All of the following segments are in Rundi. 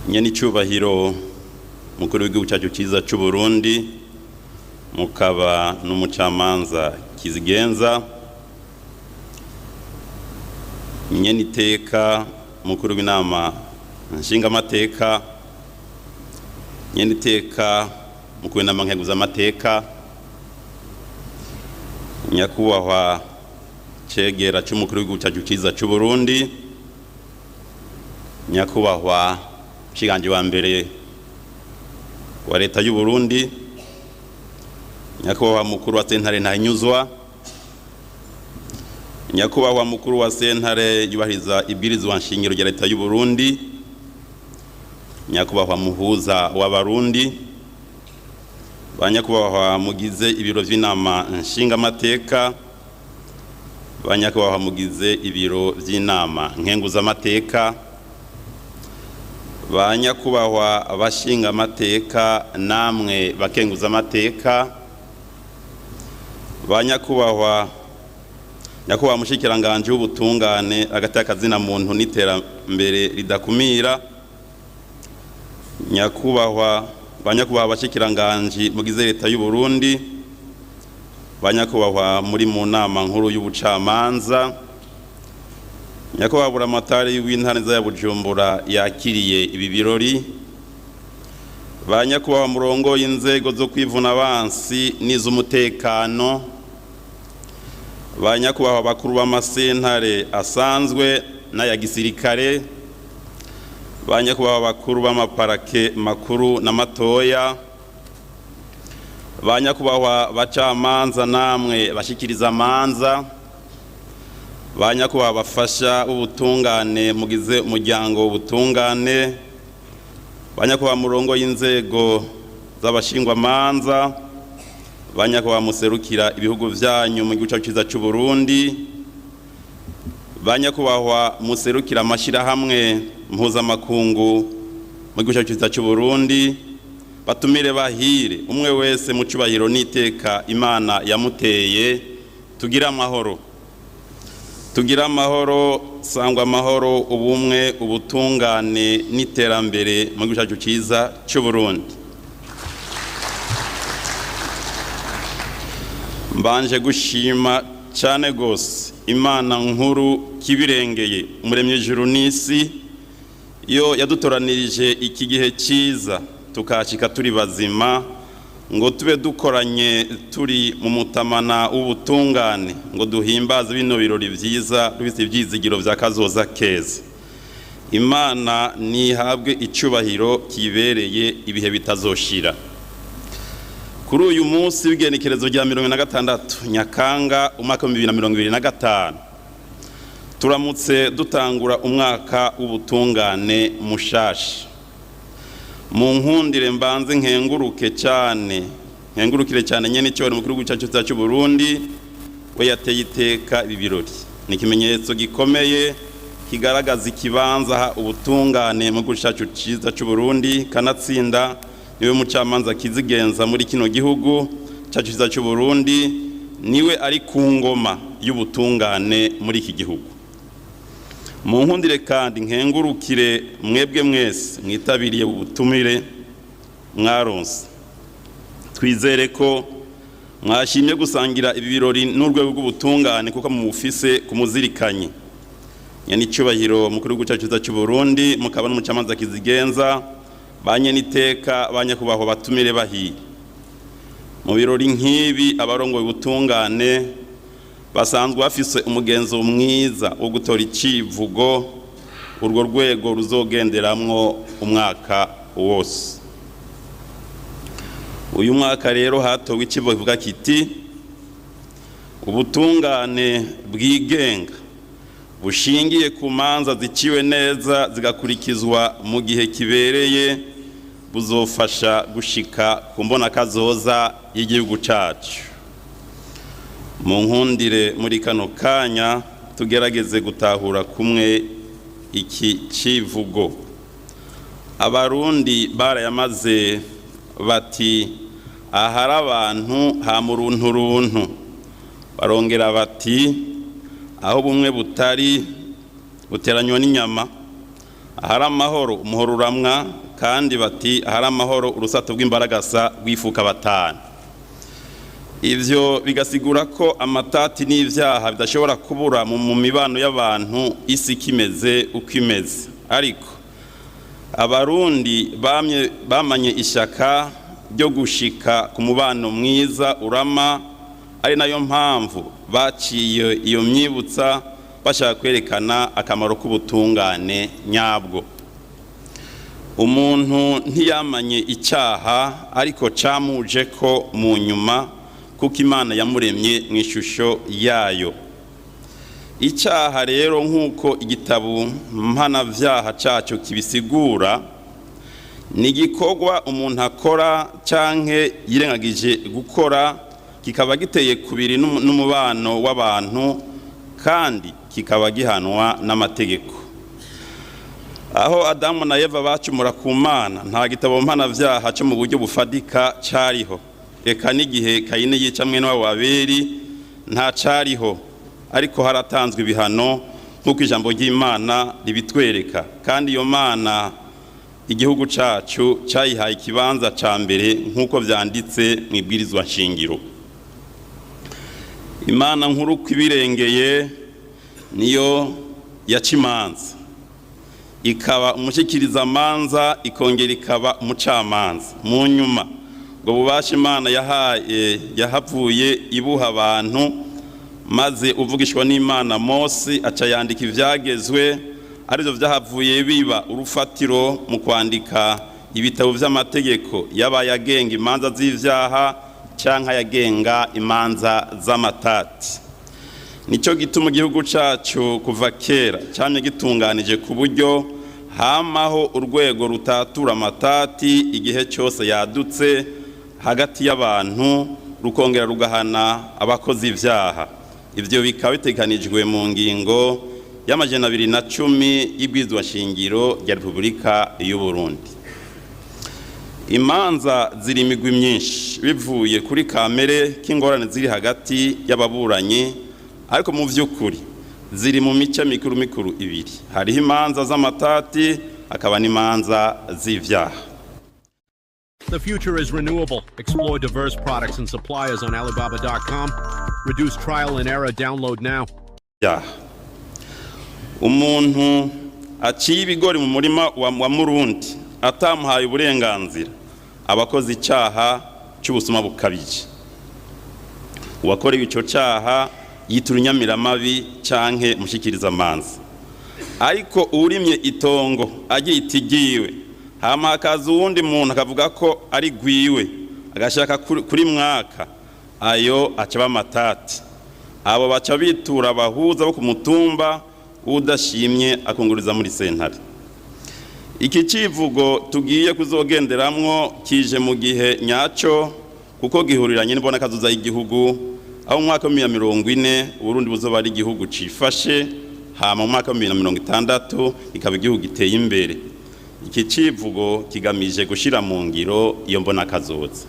Nyenicubahiro mukuru w'igihugu cyacu cyiza cy'u Burundi, mukaba n'umucamanza kizigenza, nyeniteka mukuru w'inama nshingamateka, nyeniteka mukuru w'inama nkeguzamateka, nyakubahwa cegera c'umukuru w'igihugu cyacu cyiza cy'u Burundi, nyakubahwa mushikanje wa mbere wa leta y'u Burundi, nyakubahwa mukuru wa sentare Ntahinyuzwa, nyakubahwa mukuru wa sentare yubahiriza ibwirizwa nshingiro rya leta y'u Burundi, nyakubahwa muhuza w'abarundi, ba nyakubahwa mugize ibiro vy'inama nshingamateka, ba nyakubahwa mugize ibiro vy'inama nkenguzamateka, ba nyakubahwa abashingamateka namwe bakenguzamateka, ba nyakubahwa nyakubahwa mushikiranganje w'ubutungane hagati y'akazina muntu n'iterambere ridakumira, nyakubahwa ba nyakubahwa abashikiranganje mugize leta y'u Burundi, ba nyakubahwa muri mu nama nkuru y'ubucamanza, nyakubahwa buramatari w'intara ya Bujumbura yakiriye ibi birori, ba nyakubahwa murongo y'inzego zo kwivuna abansi n'iz'umutekano, ba nyakubahwa bakuru b'amasentare asanzwe n'aya gisirikare, ba nyakubahwa bakuru b'amaparake makuru na matoya, ba nyakubahwa bacamanza namwe bashikiriza amanza, ba nyakubahwa bafasha b'ubutungane mugize umuryango w'ubutungane, ba nyakubahwa murongo y'inzego z'abashingwamanza, ba nyakubahwa muserukira ibihugu vyanyu mu gihugu cyacu cyiza cy'u Burundi, ba nyakubahwa muserukira amashirahamwe mpuzamakungu mu gihugu cyacu cyiza cy'u Burundi, batumire bahire umwe wese mu cubahiro n'iteka Imana yamuteye, tugire amahoro, tugire amahoro, sangwa amahoro, ubumwe, ubutungane n'iterambere mu gihugu cyacu cyiza cy'u Burundi. Mbanje gushima cyane gose Imana nkuru kibirengeye, umuremyi ijuru n'isi, yo yadutoranirije iki gihe cyiza tukashika turi bazima ngo tube dukoranye turi mu mutamana w'ubutungane, ngo duhimbaze bino birori vyiza dufise ivyizigiro vya kazoza keza. Imana nihabwe icubahiro kibereye ibihe bitazoshira. Kuri uyu munsi w'igenekerezo rya 46 Nyakanga umwaka wa 2025, turamutse dutangura umwaka w'ubutungane mushasha. Mu nkundire mbanze nkenguruke cyane, nkengurukire cyane nyene cyo mukuru w'igihugu cyacu cy'u Burundi, we yateye iteka ibi birori. Ni ikimenyetso gikomeye kigaragaza ikibanza ubutungane mu gihugu cyacu cyiza cy'u Burundi, kanatsinda niwe mucamanza kizigenza muri kino gihugu cyacu cyiza cy'u Burundi, niwe ari ku ngoma y'ubutungane muri iki gihugu. Mu nkundire kandi nkengurukire mwebwe mwese mwitabiriye ubutumire mwaronse. Twizere ko mwashimye gusangira ibi birori n'urwego rw'ubutungane kuko mubufise kumuzirikanye. Nyenicubahiro mukuru w'igihugu cyacu cy'u Burundi, mukaba n'umucamanza kizigenza, ba nyeniteka, ba nyakubahwa batumire bahire. Mu birori nk'ibi abarongoye ubutungane basanzwe bafise umugenzo mwiza wo gutora icivugo urwo rwego ruzogenderamwo umwaka wose. Uyu mwaka rero hatowe icivugo kivuga kiti: ubutungane bwigenga bushingiye ku manza ziciwe neza zigakurikizwa mu gihe kibereye buzofasha gushika ku mbonakazoza y'igihugu cacu. Mu nkundire muri kano kanya tugerageze gutahura kumwe iki civugo. Abarundi barayamaze bati ahari abantu ha murunturuntu, barongera bati aho bumwe butari buteranywa n'inyama, Ahari amahoro umuhoro uramwa, kandi bati ahari amahoro urusato rw'imbaragasa rwifuka batanu. Ivyo bigasigura ko amatati n'ivyaha bidashobora kubura mu mibano y'abantu isi kimeze uko imeze. Ariko Abarundi bamye bamanye ishyaka ryo gushika ku mubano mwiza urama, ari nayo mpamvu baciye iyo myibutsa bashaka kwerekana akamaro k'ubutungane nyabwo. Umuntu ntiyamanye icyaha, ariko camuje ko mu nyuma, kuko Imana yamuremye mu ishusho yayo. Icyaha rero, nk'uko igitabo mpanavyaha cyacu kibisigura, ni igikorwa umuntu akora canke yirengagije gukora, kikaba giteye kubiri n'umubano w'abantu, kandi kikaba gihanwa n'amategeko. Aho Adamu na Eva bacumura ku Mana, nta gitabo mpanavyaha cyo mu buryo bufadika cariho. Eka n'igihe Kayini yica mwene wabo Abeli nta cariho, ariko haratanzwe ibihano nk'uko ijambo ry'Imana ribitwereka. Kandi iyo Mana igihugu cacu cayihaye ikibanza ca mbere, nk'uko vyanditse mu ibwirizwa nshingiro. Imana nkuru kwibirengeye niyo yaca imanza, ikaba umushikirizamanza, ikongera ikaba umucamanza. Mu nyuma ubwo bubasha Imana yahaye yahavuye ibuha abantu, maze uvugishwa n'Imana Mose aca yandika ivyagezwe, arivyo vyahavuye biba urufatiro mu kwandika ibitabo vy'amategeko, yaba ayagenga imanza z'ivyaha canke ayagenga imanza z'amatati. Nico gituma igihugu cacu kuva kera camye gitunganije ku buryo hamaho urwego rutatura amatati igihe cyose yadutse hagati y'abantu, rukongera rugahana abakozi ivyaha. Ivyo bikaba bitegekanijwe mu ngingo y'210 y'ibwirizwa shingiro rya Repubulika y'u Burundi. Imanza ziri imigwi myinshi bivuye kuri kamere k'ingorane ziri hagati y'ababuranyi, ariko mu vy'ukuri ziri mu mice mikuru mikuru ibiri: hariho imanza z'amatati, hakaba n'imanza z'ivyaha. The future is renewable. Explore diverse products and suppliers on Alibaba.com. Reduce trial and error. Download now. Vyaha. Umuntu aciye ibigori mu murima wa murundi atamuhaye uburenganzira aba akoze icyaha cy'ubusuma bukabije. Uwakorewe ico cyaha yitura inyamiramabi canke mushikirizamanza. Ariko urimye itongo agita igiwe, hama hakaza uwundi muntu akavuga ko ari gwiwe, agashaka kuri mwaka, ayo aca aba amatati. Abo baca bitura abahuza bo ku mutumba, udashimye akunguriza muri sentare. Iki civugo tugiye kuzogenderamwo kije mu gihe nyaco, kuko gihuriranye n'imbonakazoza y'igihugu, aho mu mwaka wa 2040 Uburundi buzoba ari igihugu cifashe, hama mu mwaka wa 2060 ikaba igihugu giteye imbere. Iki civugo kigamije gushira mu ngiro iyo mbonakazoza.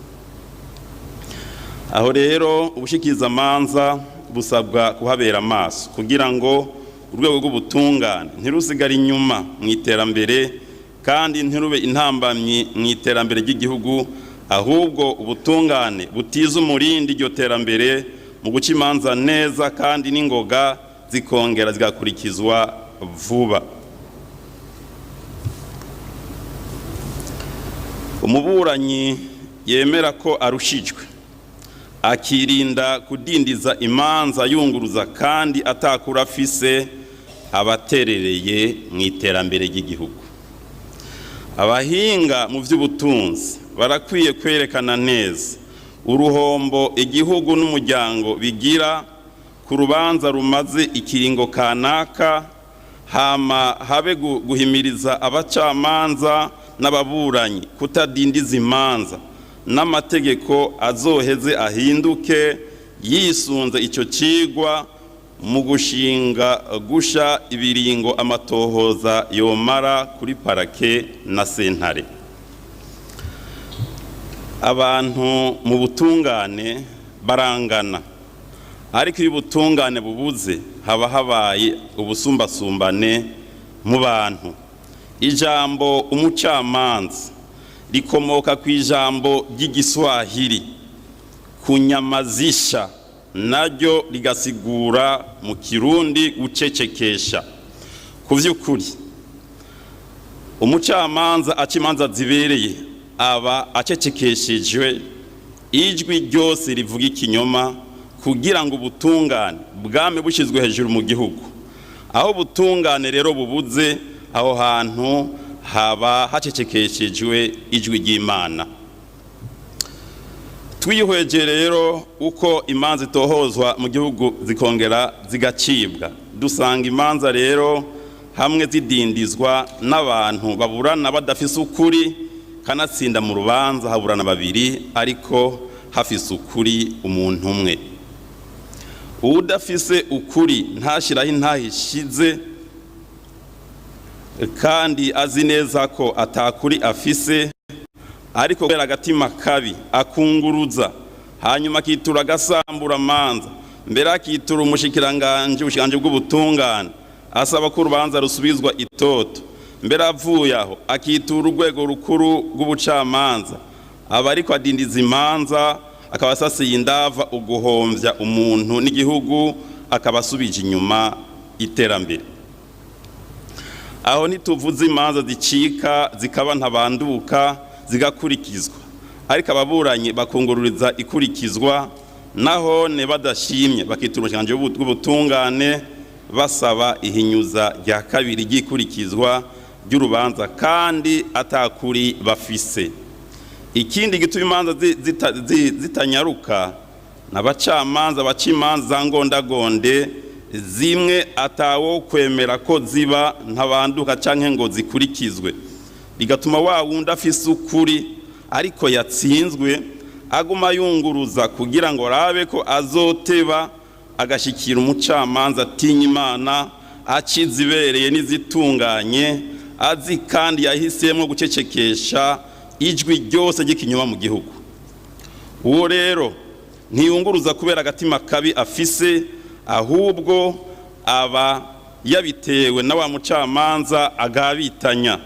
Aho rero ubushikizamanza busabwa kuhabera amaso kugira ngo urwego rw'ubutungane ntirusigare inyuma mu iterambere, kandi ntirube intambamyi mu iterambere ry'igihugu, ahubwo ubutungane butiza umurindi iryo terambere mu guca imanza neza kandi n'ingoga, zikongera zigakurikizwa vuba. Umuburanyi yemera ko arushijwe, akirinda kudindiza imanza yunguruza kandi atakura afise, abaterereye mu iterambere ry'igihugu. Abahinga mu by'ubutunzi barakwiye kwerekana neza uruhombo igihugu n'umuryango bigira ku rubanza rumaze ikiringo kanaka, hama habe guhimiriza abacamanza n'ababuranyi kutadindiza imanza, n'amategeko azoheze ahinduke yisunze icyo cigwa mu gushinga gusha ibiringo amatohoza yomara kuri parake na sentare. Abantu mu butungane barangana, ariko iyo ubutungane bubuze haba habaye ubusumbasumbane mu bantu. Ijambo umucamanza rikomoka ku ijambo ry'Igiswahili kunyamazisha, naryo rigasigura mu Kirundi gucecekesha. Ku vy'ukuri, umucamanza aca imanza zibereye aba acecekeshejwe ijwi ryose rivuga ikinyoma, kugira ngo ubutungane bwame bushyizwe hejuru mu gihugu. Aho ubutungane rero bubuze, aho hantu haba hacecekeshejwe ijwi ry'Imana. Twihweje rero uko imanza itohozwa mu gihugu zikongera zigacibwa, dusanga imanza rero hamwe zidindizwa n'abantu baburana badafise ukuri. Kanatsinda mu rubanza haburana babiri, ariko hafise ukuri umuntu umwe. Udafise ukuri ntashyiraho intahe ishize, kandi azi neza ko atakuri afise, ariko kubera agatima kabi akunguruza, hanyuma akitura agasamburamanza, mbere akitura umushikiranganje, ubushikiranganje bw'ubutungane, asaba ko urubanza rusubizwa itoto, mbere avuye aho akitura urwego rukuru rw'ubucamanza, aba ariko adindiza imanza, akaba asasiye indava uguhomvya umuntu n'igihugu, akaba asubije inyuma iterambere. Aho ntituvuze imanza zicika zikaba ntabanduka zigakurikizwa, ariko ababuranyi bakungururiza ikurikizwa, nahone badashimye bakitura ubushikiranganji bw'ubutungane basaba ihinyuza rya kabiri ry'ikurikizwa ry'urubanza, kandi atakuri bafise. Ikindi gituma imanza zitanyaruka n'abacamanza baca imanza za ngondagonde, zimwe atawo kwemera ko ziba ntabanduka canke ngo zikurikizwe, bigatuma wa wundi afise ukuri ariko yatsinzwe aguma yunguruza kugira ngo arabe ko azoteba agashikira umucamanza atinya Imana, aca izibereye n'izitunganye, azi kandi yahisemo gucecekesha ijwi ryose ry'ikinyoma mu gihugu. Uwo rero ntiyunguruza kubera agatima kabi afise, ahubwo aba yabitewe na wa mucamanza agabitanya,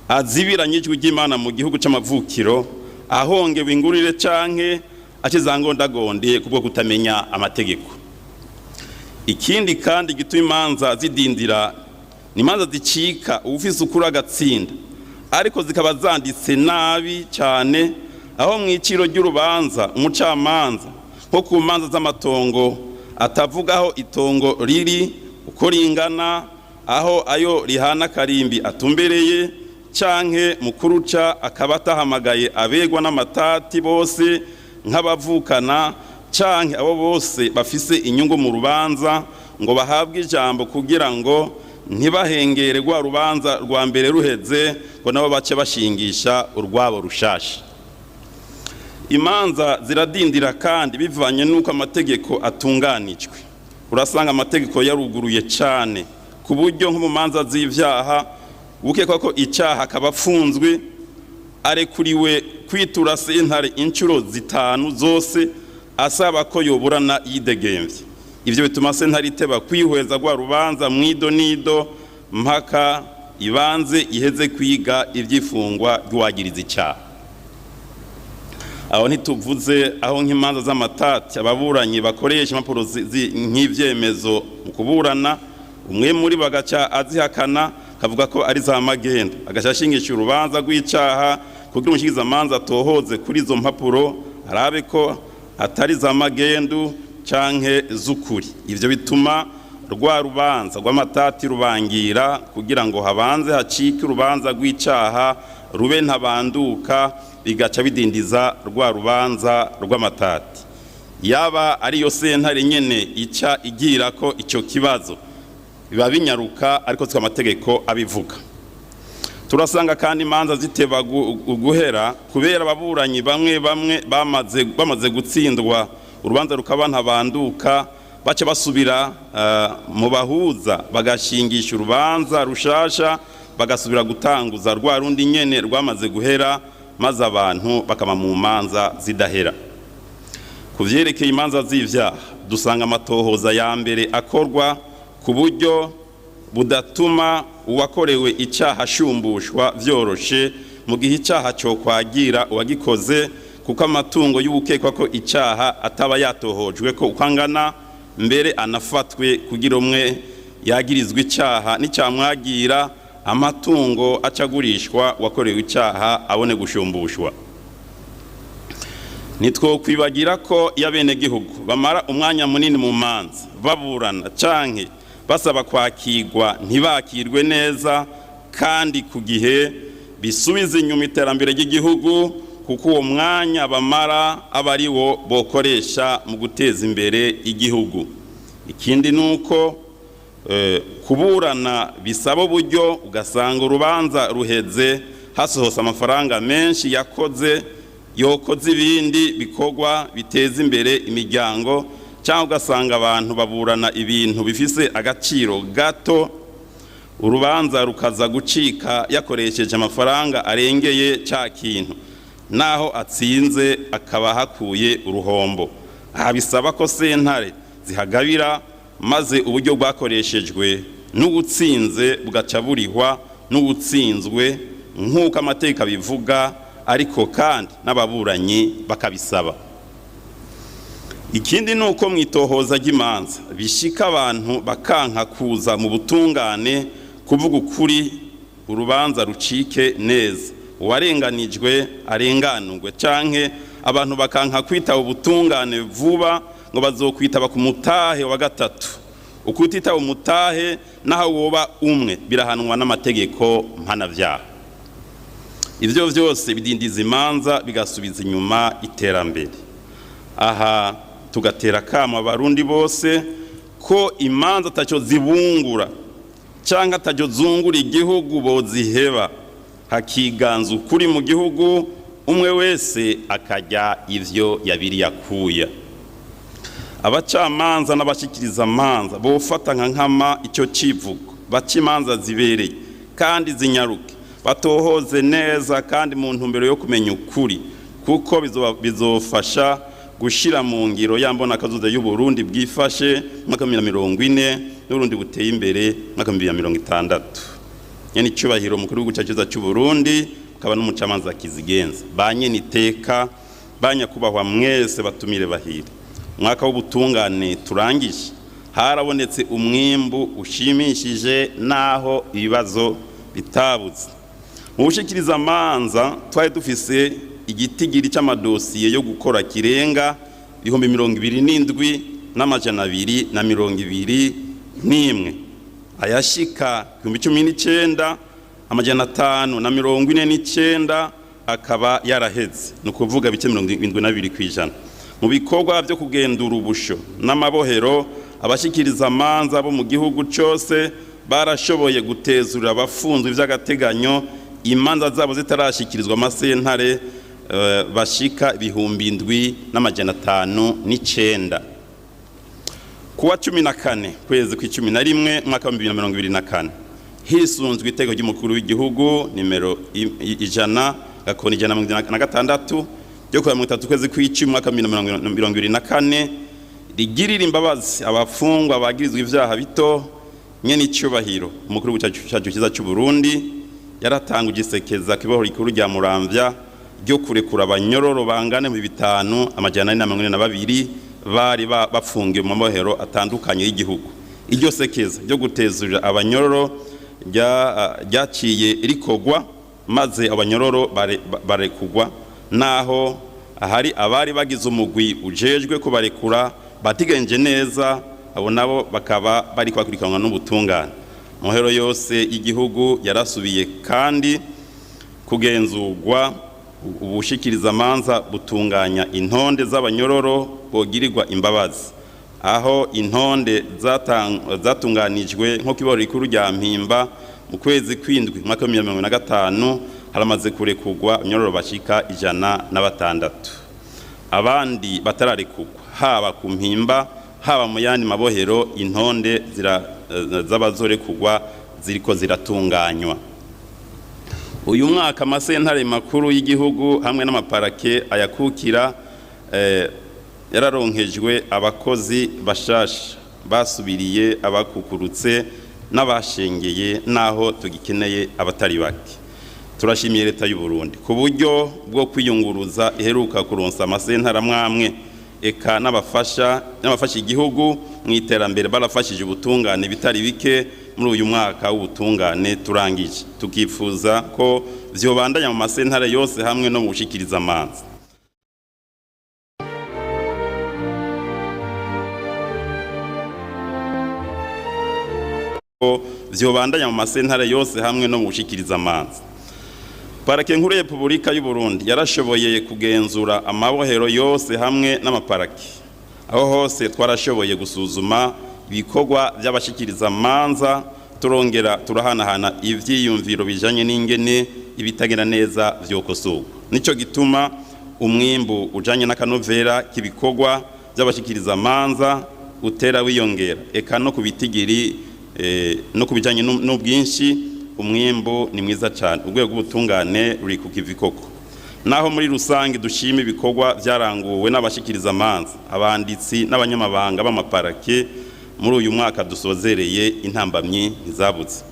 azibiranye ijwi ry'Imana mu gihugu c'amavukiro, ahongewe ingurire canke akizangondagonde kubwo kutamenya amategeko. Ikindi kandi gituma imanza zidindira ni imanza zicika uwufise ukuri agatsinda, ariko zikaba zanditse nabi cyane, aho mu iciro ry'urubanza umucamanza, nko ku manza z'amatongo, atavuga aho itongo riri, uko ringana, aho ayo rihana karimbi atumbereye, canke mu kuruca akaba atahamagaye abegwa n'amatati bose, nk'abavukana canke abo bose bafise inyungu mu rubanza, ngo bahabwe ijambo, kugira ngo ntibahengere rwa rubanza rwa mbere ruheze ngo nabo bace bashingisha urwabo rushasha. Imanza ziradindira kandi bivanye n'uko amategeko atunganijwe. Urasanga amategeko yaruguruye cyane, ku buryo nko mu manza z'ivyaha, ukekwa ko icyaha akaba afunzwe arekuriwe kwitura sentare inshuro zitanu zose asaba ko yoburana yidegemvye. Ivyo bituma sentare iteba kwihweza rwa rubanza mwido nido, mpaka ibanze iheze kwiga ivy'ifungwa ry'uwagiriza icyaha. Aho ntituvuze aho nk'imanza z'amatati ababuranyi bakoresha impapuro nk'ivyemezo mu kuburana, umwe muri bo agaca azihakana, akavuga ko ari za magendo, agaca ashingisha urubanza rw'icaha kugira umushikizamanza atohoze kuri izo mpapuro, arabe ko atari za magendu canke z'ukuri. Ivyo bituma rwa rubanza rw'amatati rubangira, kugira ngo habanze hacike urubanza rw'icaha rube ntabanduka, bigaca bidindiza rwa rubanza rw'amatati. Yaba ariyo sentare nyene ica igira ko ico kibazo, biba binyaruka, ariko siko amategeko abivuga. Turasanga kandi imanza ziteba guhera kubera ababuranyi bamwe bamwe bamaze gutsindwa urubanza rukaba ntabanduka, baca basubira mu bahuza bagashingisha urubanza rushasha, bagasubira gutanguza rwa rundi nyene rwamaze guhera, maze abantu bakaba mu manza zidahera. Ku vyerekeye imanza z'ivyaha, dusanga amatohoza ya mbere akorwa ku buryo Budatuma uwakorewe icyaha ashumbushwa vyoroshe mu gihe icyaha cyo kwagira uwagikoze, kuko amatungo y'ubukekwa ko icyaha ataba yatohojwe ko uko angana, mbere anafatwe kugira umwe yagirizwa icyaha n'icyamwagira amatungo acagurishwa wakorewe icyaha abone gushumbushwa. Nitwo kwibagira ko iyo abenegihugu bamara umwanya munini mu manza baburana canke basaba kwakirwa ntibakirwe neza kandi ku gihe, bisubiza inyuma iterambere ry'igihugu, kuko uwo mwanya bamara aba ari wo bokoresha mu guteza imbere igihugu. Ikindi ni uko kuburana bisaba uburyo, ugasanga urubanza ruheze hasohotse amafaranga menshi yakoze yokoze ibindi bikorwa biteza imbere imiryango, cyangwa ugasanga abantu baburana ibintu bifise agaciro gato, urubanza rukaza gucika yakoresheje amafaranga arengeye cya kintu, naho atsinze akaba hakuye uruhombo. Aha bisaba ko sentare zihagabira, maze uburyo bwakoreshejwe n'uwutsinze bugaca burihwa n'uwutsinzwe nk'uko amategeko abivuga, ariko kandi n'ababuranyi bakabisaba. Ikindi ni uko mu itohoza ry'imanza bishika abantu bakanka kuza mu butungane kuvuga ukuri, urubanza rucike neza, uwarenganijwe arenganurwe, canke abantu bakanka kwitaba ubutungane vuba ngo bazokwitaba ku mutahe wa gatatu. Ukutitaba umutahe naho woba umwe birahanwa n'amategeko mpanavyaha. Ivyo vyose bidindiza imanza, bigasubiza inyuma iterambere. Aha tugatera kamo Abarundi bose ko imanza ataco zibungura canke ataco zungura igihugu boziheba, hakiganza ukuri mu gihugu, umwe wese akarya ivyo yabiri yakuya. Abacamanza n'abashikiriza amanza bofata nka nkama icyo civugo, baca imanza zibereye kandi zinyaruke, batohoze neza kandi mu ntumbero yo kumenya ukuri, kuko bizofasha gushira mu ngiro ya mbona kazoza y'u Burundi bwifashe mwaka 2040 n'Uburundi buteye imbere mwaka 2060. Nyene icubahiro mukuru w'igihugu cyacu cy'u Burundi, ukaba n'umucamanza kizigenza, ba nyene iteka, banyakubahwa mwese batumire bahire, umwaka w'ubutungane turangije harabonetse umwimbu ushimishije naho ibibazo bitabuze. Mu bushikiriza amanza twari dufise igitigiri c'amadosiye yo gukora kirenga 27,221, ayashika 19,549 akaba yaraheze, ni ukuvuga bice 72%. Mu bikorwa byo kugendura ubusho n'amabohero, abashikiriza amanza bo mu gihugu cose barashoboye gutezurira abafunzwe vy'agateganyo imanza zabo zitarashikirizwa amasentare, bashika 7,509. Kuwa 14 kwezi kw'icumi na rimwe mwaka wa 2024, hisunzwe iteko ry'umukuru w'igihugu nimero 100 gakoni 176 ryo kuwa 30 kwezi kw'icumi mwaka wa 2024, rigirira imbabazi abafungwa bagirizwa ivyaha bito, nyene icubahiro umukuru w'igihugu cyacu cyiza cy'u Burundi yaratanguje isekeza kiboho rikuru rya Muramvya ryo kurekura abanyororo bangane mu 5442 bari bafungiwe mu mabohero atandukanye y'igihugu. Iryo sekeza ryo gutezurira abanyororo ryaciye rikogwa, maze abanyororo barekugwa, naho ahari abari bagize umugwi ujejwe kubarekura batigenje neza, abo nabo bakaba bari kwakurikiranwa n'ubutungane. Muhero yose y'igihugu yarasubiye kandi kugenzurwa, ubushikiriza amanza butunganya intonde z'abanyororo bogirirwa imbabazi, aho intonde zatunganijwe nko kiboro rikuru rya Mpimba mu kwezi kw'indwi mwaka wa 2025 haramaze kurekugwa abanyororo bashika 106, abandi batararekugwa haba ku Mpimba haba mu yandi mabohero intonde z'abazorekugwa ziriko ziratunganywa. Uyu mwaka amasentare makuru y'igihugu hamwe n'amaparake ayakukira yararonkejwe abakozi bashasha basubiriye abakukurutse N'abashengeye n'aho tugikeneye abatari bake. Turashimiye Leta y'u Burundi ku buryo bwo kwiyunguruza iheruka kuronsa amasentara amwe, eka n'abafasha igihugu mu iterambere barafashije ubutungane bitari bike muri uyu mwaka w'ubutungane turangije, tukifuza ko vyobandanya mu masentare yose hamwe no mu gushikiriza amanza. Vyobandanya mu masentare yose hamwe no mu gushikiriza amanza. Parake nkuru ya Repubulika y'u Burundi yarashoboye kugenzura amabohero yose hamwe n'amaparaki. Aho hose twarashoboye gusuzuma ibikorwa by'abashikiriza amanza, turongera turahanahana ivyiyumviro bijanye n'ingene ibitagenda neza vyokosorwa. Nico gituma umwimbu ujanye n'akanovera k'ibikorwa by'abashikiriza amanza utera wiyongera, eka no kubitigiri no kubijanye n'ubwinshi umwimbu ni mwiza cyane. Urwego rw'ubutungane ruri ku kivi koko. Naho muri rusange dushima ibikorwa byaranguwe n'abashikiriza amanza, abanditsi n'abanyamabanga b'amaparake muri uyu mwaka dusozereye, intambamyi ntizabutse.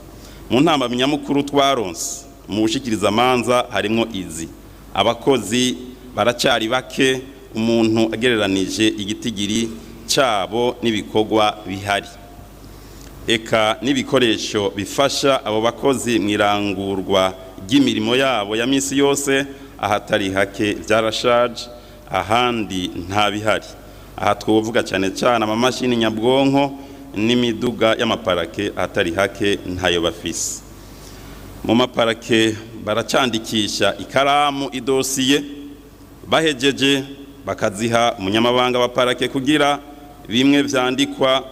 Mu ntambamyi nyamukuru twaronse mu bushikiriza amanza harimwo izi: abakozi baracyari bake umuntu agereranije igitigiri cyabo n'ibikorwa bihari, eka n'ibikoresho bifasha abo bakozi mu irangurwa ry'imirimo yabo ya misi yose ahatari hake byarashaje, ahandi nta bihari. Aha twovuga cyane cyane amamashini nyabwonko n'imiduga y'amaparake, ahatari hake ntayo bafise. Mu maparake baracandikisha ikaramu idosiye, bahejeje bakaziha umunyamabanga wa parake kugira bimwe vyandikwa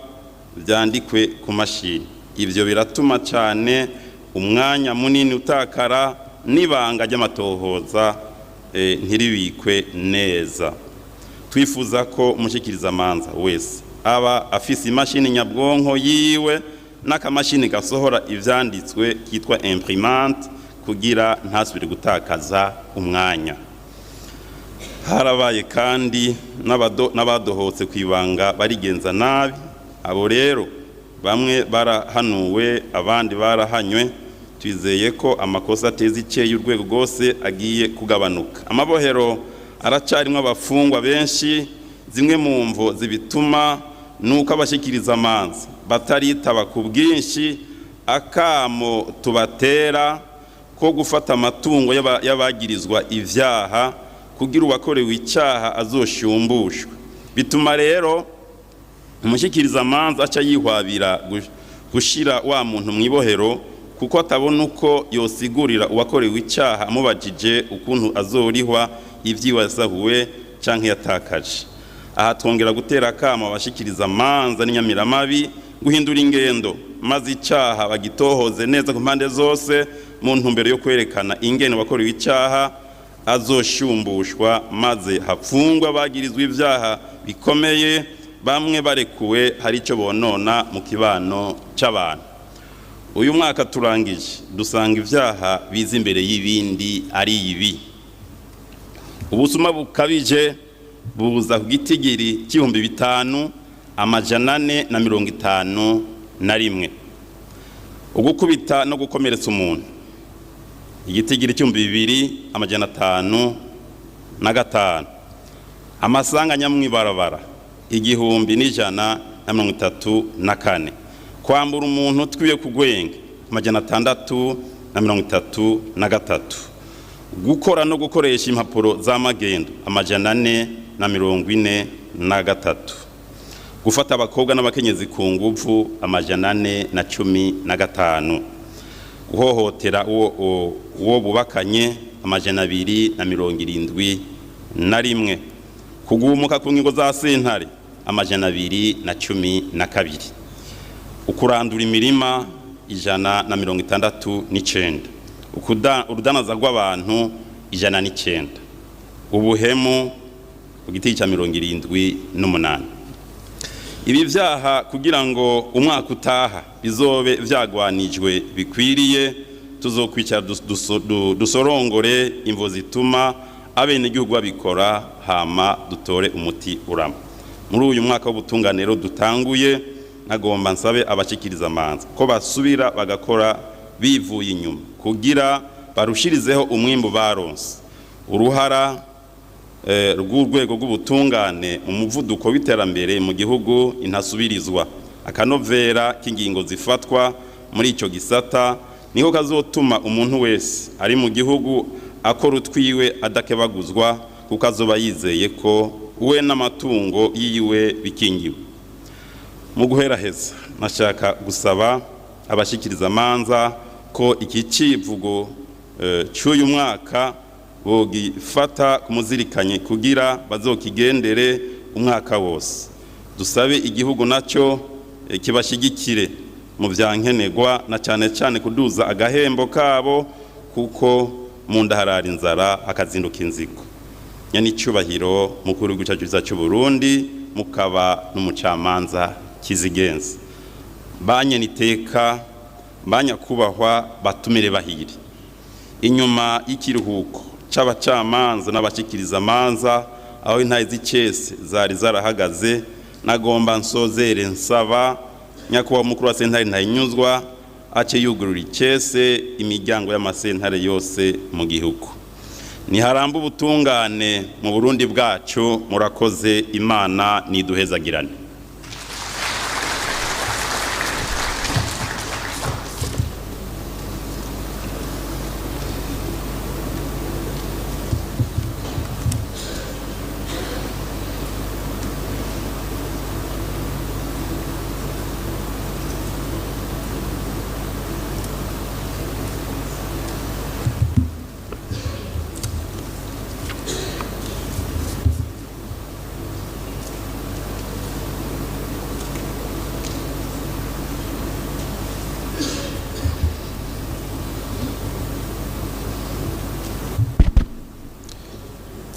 vyandikwe ku mashini. Ivyo biratuma cyane umwanya munini utakara n'ibanga ry'amatohoza ntiribikwe neza. Twifuza ko umushikirizamanza wese aba afise imashini nyabwonko yiwe n'akamashini gasohora ivyanditswe kitwa imprimante kugira ntasubire gutakaza umwanya. Harabaye kandi n'abadohotse kwibanga barigenza nabi. Abo rero bamwe barahanuwe, abandi barahanywe. Twizeye ko amakosa ateza iceye urwego rwose agiye kugabanuka. Amabohero aracarimwo abafungwa benshi. Zimwe mu mvo zibituma nuko abashikiriza amanza bataritaba ku bwinshi akamo tubatera ko gufata amatungo y'abagirizwa ivyaha kugira uwakorewe icyaha azoshumbushwe. Bituma rero umushikiriza amanza aca yihwabira gushira wa muntu mw'ibohero, kuko atabona uko yosigurira uwakorewe icyaha amubajije ukuntu azorihwa ivyiwe yasahuwe canke yatakaje. Aha twongera gutera akamo abashikiriza amanza n'inyamiramabi guhindura ingendo, maze icyaha bagitohoze neza ku mpande zose mu ntumbero yo kwerekana ingene wakorewe icyaha azoshumbushwa, maze hafungwa bagirizwa ibyaha bikomeye, bamwe barekuwe hari icyo bonona mu kibano cy'abantu. Uyu mwaka turangije dusanga ibyaha biza imbere y'ibindi ari ibi: ubusuma bukabije buza ku gitigiri c'5451, ugukubita no gukomeretsa umuntu igitigiri c'2505, amasanganya mw'ibarabara 1134, kwambura umuntu twiye kugwenga 633, gukora no gukoresha impapuro z'amagendo 443, gufata abakobwa n'abakenyezi ku nguvu 415, guhohotera uwo bubakanye 271, kugumuka ku ngingo za sentare 212, ukurandura imirima 169, urudanaza rw'abantu 109, ubuhemu ku giti cya 78. Ibi vyaha kugira ngo umwaka utaha bizobe vyagwanijwe bikwiriye, tuzokwicara dusorongore imvo zituma abenegihugu babikora, hama dutore umuti urama. Muri uyu mwaka w'ubutungane rero dutanguye, Nagomba nsabe abashikiriza amanza ko basubira bagakora bivuye inyuma kugira barushirizeho umwimbu baronse. Uruhara rw'urwego rw'ubutungane mu muvuduko w'iterambere mu gihugu intasubirizwa. Akanovera k'ingingo zifatwa muri icyo gisata niko kazotuma umuntu wese ari mu gihugu akora utwiwe adakebaguzwa, kuko azoba yizeye ko we n'amatungo yiwe bikingiwe. Mu guheraheza, nashaka gusaba abashikiriza amanza ko iki civugo cy'uyu mwaka bogifata kumuzirikanye kugira bazokigendere umwaka wose. Dusabe igihugu nacyo kibashyigikire mu byankenerwa, na cyane cyane kuduza agahembo kabo, kuko mu nda harara inzara hakazinduka inzigo. Nyanicyubahiro mukuru w'igihugu cyacu cy'u Burundi, mukaba n'umucamanza kizigenza, banyeniteka, banyakubahwa batumire bahire, inyuma y'ikiruhuko c'abacamanza n'abashikiriza amanza aho intahe z'icese zari zarahagaze, nagomba nsozere nsaba nyakubahwa mukuru wa sentare Ntahinyuzwa ace yugurura icese imiryango y'amasentare yose mu gihugu. Niharamba ubutungane mu Burundi bwacu. Murakoze, Imana niduhezagirane.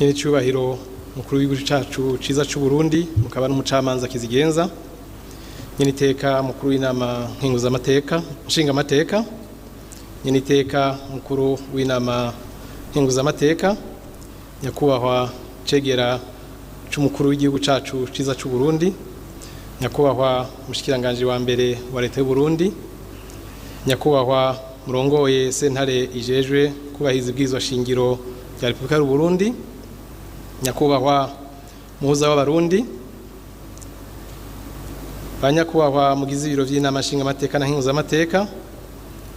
Nyiricyubahiro mukuru w'igihugu cacu ciza c'u Burundi, mukaba n'umucamanza kizigenza, nyeniteka mukuru w'inama nkenguzamateka nshingamateka, nyeniteka mukuru w'inama nkenguzamateka, nyakubahwa cegera c'umukuru w'igihugu cacu ciza c'u Burundi, nyakubahwa mushikiranganje wa mbere wa leta y'u Burundi, nyakubahwa murongoye sentare ijejwe kubahiriza ibwirizwa shingiro rya Repubulika y'u Burundi, nyakubahwa muhuza w'abarundi, banyakubahwa mugize ibiro by'inama nshingamateka na nkenguzamateka,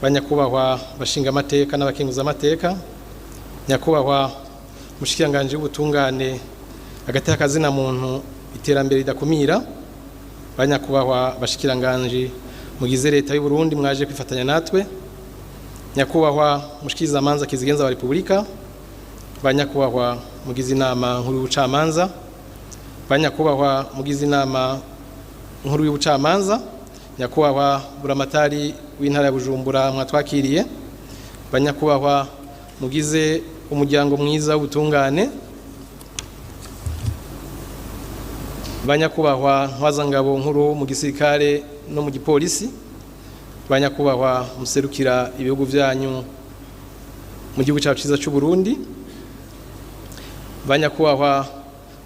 banyakubahwa bashingamateka n'abakenguzamateka, nyakubahwa mushikiranganje w'ubutungane hagati y'akazina muntu iterambere ridakumira, banyakubahwa bashikiranganje mugize leta y'u Burundi mwaje kwifatanya natwe, nyakubahwa mushikiriza amanza kizigenza wa Repubulika, banyakubahwa mugize inama nkuru y'ubucamanza, banyakubahwa mugize inama nkuru y'ubucamanza, nyakubahwa buramatari w'intara ya Bujumbura mwatwakiriye, banyakubahwa mugize umuryango mwiza w'ubutungane, banyakubahwa ntwazangabo nkuru mu gisirikare no mu gipolisi, banyakubahwa muserukira ibihugu byanyu mu gihugu cyacu cyiza cy'u Burundi, banyakubahwa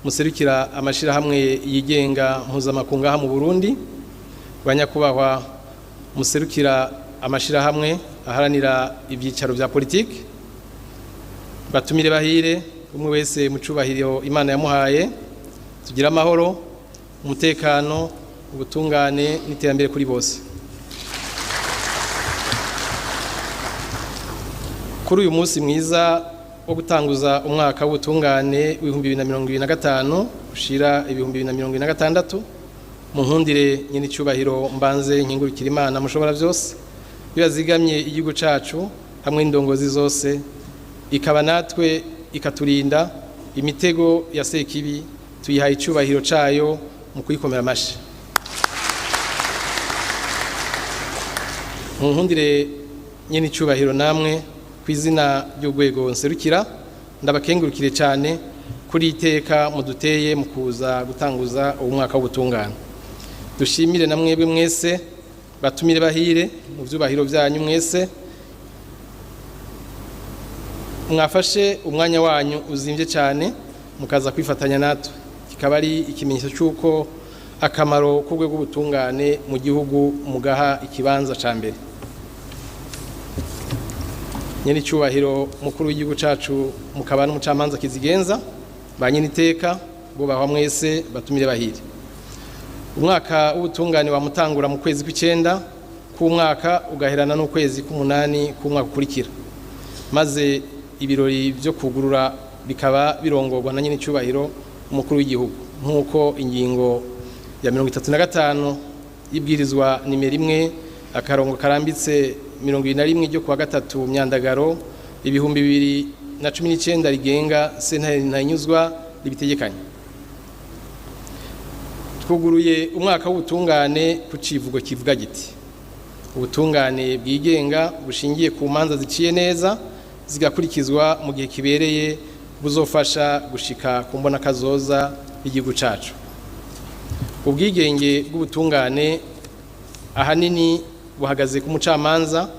muserukira amashirahamwe yigenga mpuzamakungu aha mu Burundi, banyakubahwa muserukira amashirahamwe aharanira ibyicaro bya politiki, batumire bahire umwe wese mu cubahiro Imana yamuhaye, tugira amahoro, umutekano, ubutungane n'iterambere kuri bose. Kuri uyu munsi mwiza wo gutanguza umwaka w'ubutungane w'2025 ushira 2026, mu nkundire nyine icyubahiro mbanze nkingurukira Imana mushobora byose bibazigamye igihugu cacu hamwe n'indongozi zose, ikaba natwe ikaturinda imitego ya sekibi, tuyihaye icyubahiro cayo mu kuyikomera amashi. Mu nkundire nyine icyubahiro namwe ku izina ry'urwego nserukira ndabakengurukire cyane kuri iteka muduteye mu kuza gutanguza uwo mwaka w'ubutungane. Dushimire na mwebwe mwese batumire bahire mu byubahiro byanyu mwese mwafashe umwanya wanyu uzimbye cyane mukaza kwifatanya natwe, kikaba ari ikimenyetso cy'uko Akamaro k'urwego rw'ubutungane mu gihugu mugaha ikibanza ca mbere. Nyenicubahiro mukuru w'igihugu cacu, mukaba n'umucamanza kizigenza, ba nyeniteka bubahwa mwese, batumire bahire, umwaka w'ubutungane wamutangura mu kwezi kw'icenda k'umwaka, ugaherana n'ukwezi k'umunani k'umwaka ukurikira, maze ibirori byo kugurura bikaba birongorwa na nyenicubahiro umukuru w'igihugu, nk'uko ingingo ya 35 y'ibwirizwa nimero 1-21 ryo kuwa 3 Myandagaro 2019 rigenga sentare ntahinyuzwa ribitegekanya. Twuguruye umwaka w'ubutungane ku civugo kivuga giti: "Ubutungane bwigenga bushingiye ku manza ziciye neza, zigakurikizwa mu gihe kibereye, buzofasha gushika ku mbonakazoza y'igihugu cacu." Ubwigenge bw'ubutungane ahanini buhagaze ku mucamanza,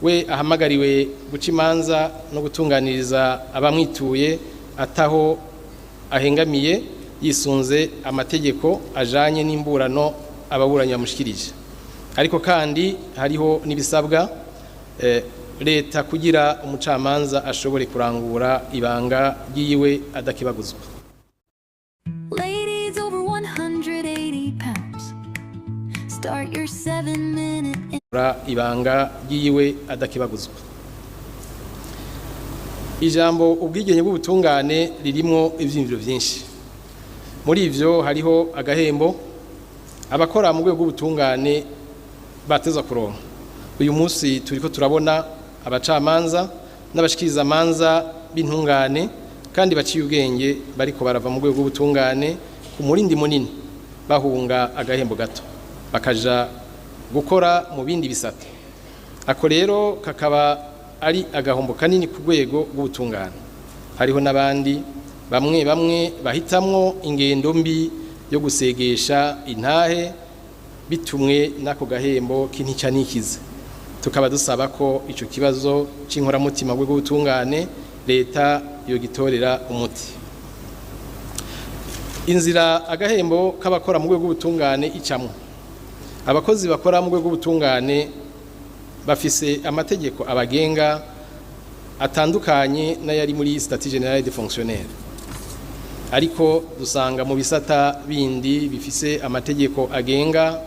we ahamagariwe guca imanza no gutunganiriza abamwituye ataho ahengamiye, yisunze amategeko ajanye n'imburano ababuranyi bamushikirije. Ariko kandi hariho n'ibisabwa leta kugira umucamanza ashobore kurangura ibanga ryiwe adakebaguzwa. Ladies over 180 pounds. Start your 7 minute Ibanga ryiwe adakebaguzwa. Ijambo ubwigenge bw'ubutungane ririmwo ivyiyumviro vyinshi. Muri ivyo hariho agahembo abakora mu rwego rw'ubutungane bateza kuronka. Uyu munsi turiko turabona abacamanza n'abashikirizamanza b'intungane kandi baciye ubwenge bariko barava mu rwego rw'ubutungane ku murindi munini, bahunga agahembo gato, bakaja gukora mu bindi bisata. Ako rero kakaba ari agahombo kanini ku rwego rw'ubutungane. Hariho n'abandi bamwe bamwe bahitamwo ingendo mbi yo gusegesha intahe bitumwe n'ako gahembo k'intica n'ikize. Tukaba dusaba ko ico kibazo c'inkoramutima rw'ubutungane leta yogitorera umuti. Inzira agahembo k'abakora mu rwego rw'ubutungane icamwo: abakozi bakora mu rwego rw'ubutungane bafise amategeko abagenga atandukanye n'ayari muri statut général des fonctionnaires, ariko dusanga mu bisata bindi bifise amategeko agenga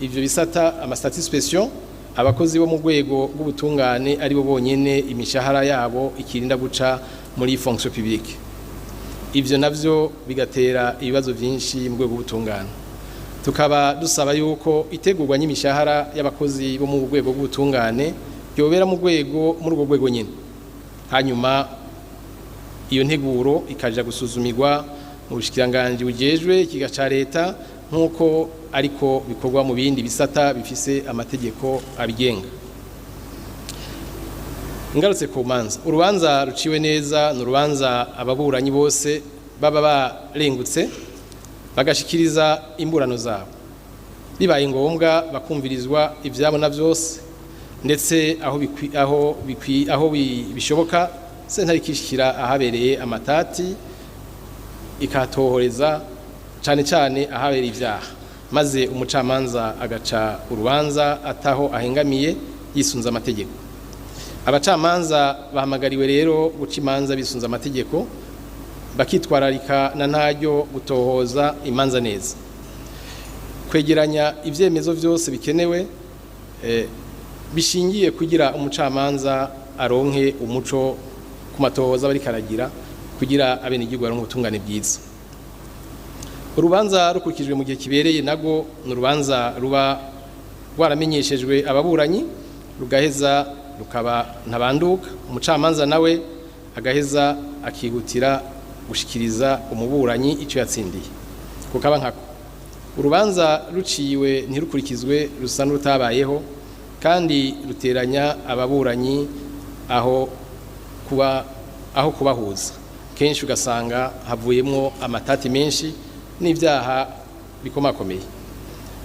ivyo bisata, ama statuts spéciaux, abakozi bo mu rwego rw'ubutungane ari bo bonyene imishahara yabo ikirinda guca muri fonction publique. Ivyo navyo bigatera ibibazo vyinshi mu rwego rw'ubutungane. Tukaba dusaba yuko itegurwa n'imishahara y'abakozi bo mu rwego rw'ubutungane yobera mu rwego muri urwo rwego nyine, hanyuma iyo nteguro ikaja gusuzumirwa mu bushikiranganji bujejwe ikiga ca leta, nk'uko ariko bikorwa mu bindi bisata bifise amategeko abigenga. Ngarutse ku manza, urubanza ruciwe neza ni urubanza ababuranyi bose baba barengutse, bagashikiriza imburano zabo, bibaye ngombwa bakumvirizwa ivyabo na vyose, ndetse aho bishoboka sentare ikishikira ahabereye amatati ikahatohoreza, cane cane ahabereye ivyaha, maze umucamanza agaca urubanza ataho ahengamiye, yisunze amategeko. Abacamanza bahamagariwe rero guca imanza bisunze amategeko, bakitwararika na ntaryo gutohoza imanza neza, kwegeranya ivyemezo vyose bikenewe bishingiye kugira umucamanza aronke umuco ku matohoza bariko aragira, kugira abenegihugu baronke ubutungane bwiza. Urubanza rukurikijwe mu gihe kibereye nago ni urubanza ruba rwaramenyeshejwe ababuranyi, rugaheza rukaba ntabanduka, umucamanza nawe agaheza akihutira gushikiriza umuburanyi icyo yatsindiye. Kukaba nkako, urubanza ruciwe ntirukurikizwe rusa n'urutabayeho, kandi ruteranya ababuranyi aho kubahuza. Kenshi ugasanga havuyemwo amatati menshi n'ibyaha bikomakomeye.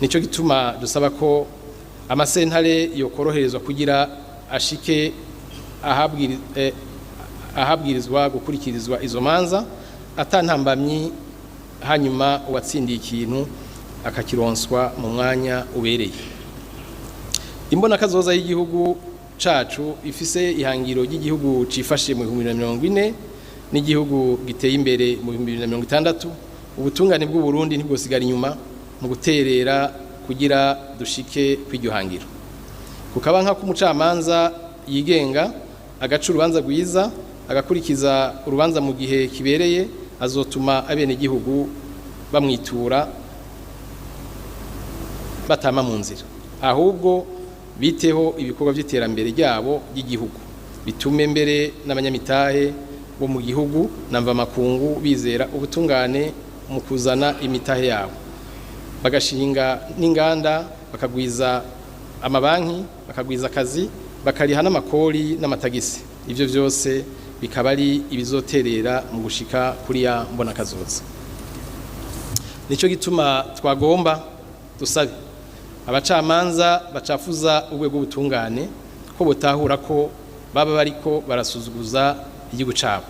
Nico gituma dusaba ko amasentare yokoroherezwa kugira ashike ahabwirizwa gukurikirizwa izo manza atantambamyi, hanyuma uwatsindiye ikintu Akakironswa mu mwanya ubereye. Imbonakazoza y'igihugu cacu ifise ihangiro ry'igihugu cifashe mu 2040 n'igihugu giteye imbere mu 2060. Ubutungane bw'u Burundi ntibwosigara inyuma mu guterera kugira dushike kw'iryo hangiro. Kukaba nka kumucamanza yigenga, agaca urubanza rwiza, agakurikiza urubanza mu gihe kibereye, azotuma abenegihugu bamwitura batama mu nzira, ahubwo biteho ibikorwa by'iterambere ryabo ry'igihugu, bitume mbere n'abanyamitahe bo mu gihugu na mvamakungu bizera ubutungane mu kuzana imitahe yabo, bagashinga n'inganda, bakagwiza amabanki, bakagwiza akazi, bakariha n'amakori n'amatagisi. Ivyo vyose bikaba ari ibizoterera mu gushika kuri ya mbonakazoza. Nico gituma twagomba dusabe abacamanza bacafuza urwego rw'ubutungane ko botahura ko baba bariko barasuzuguza igihugu cabo,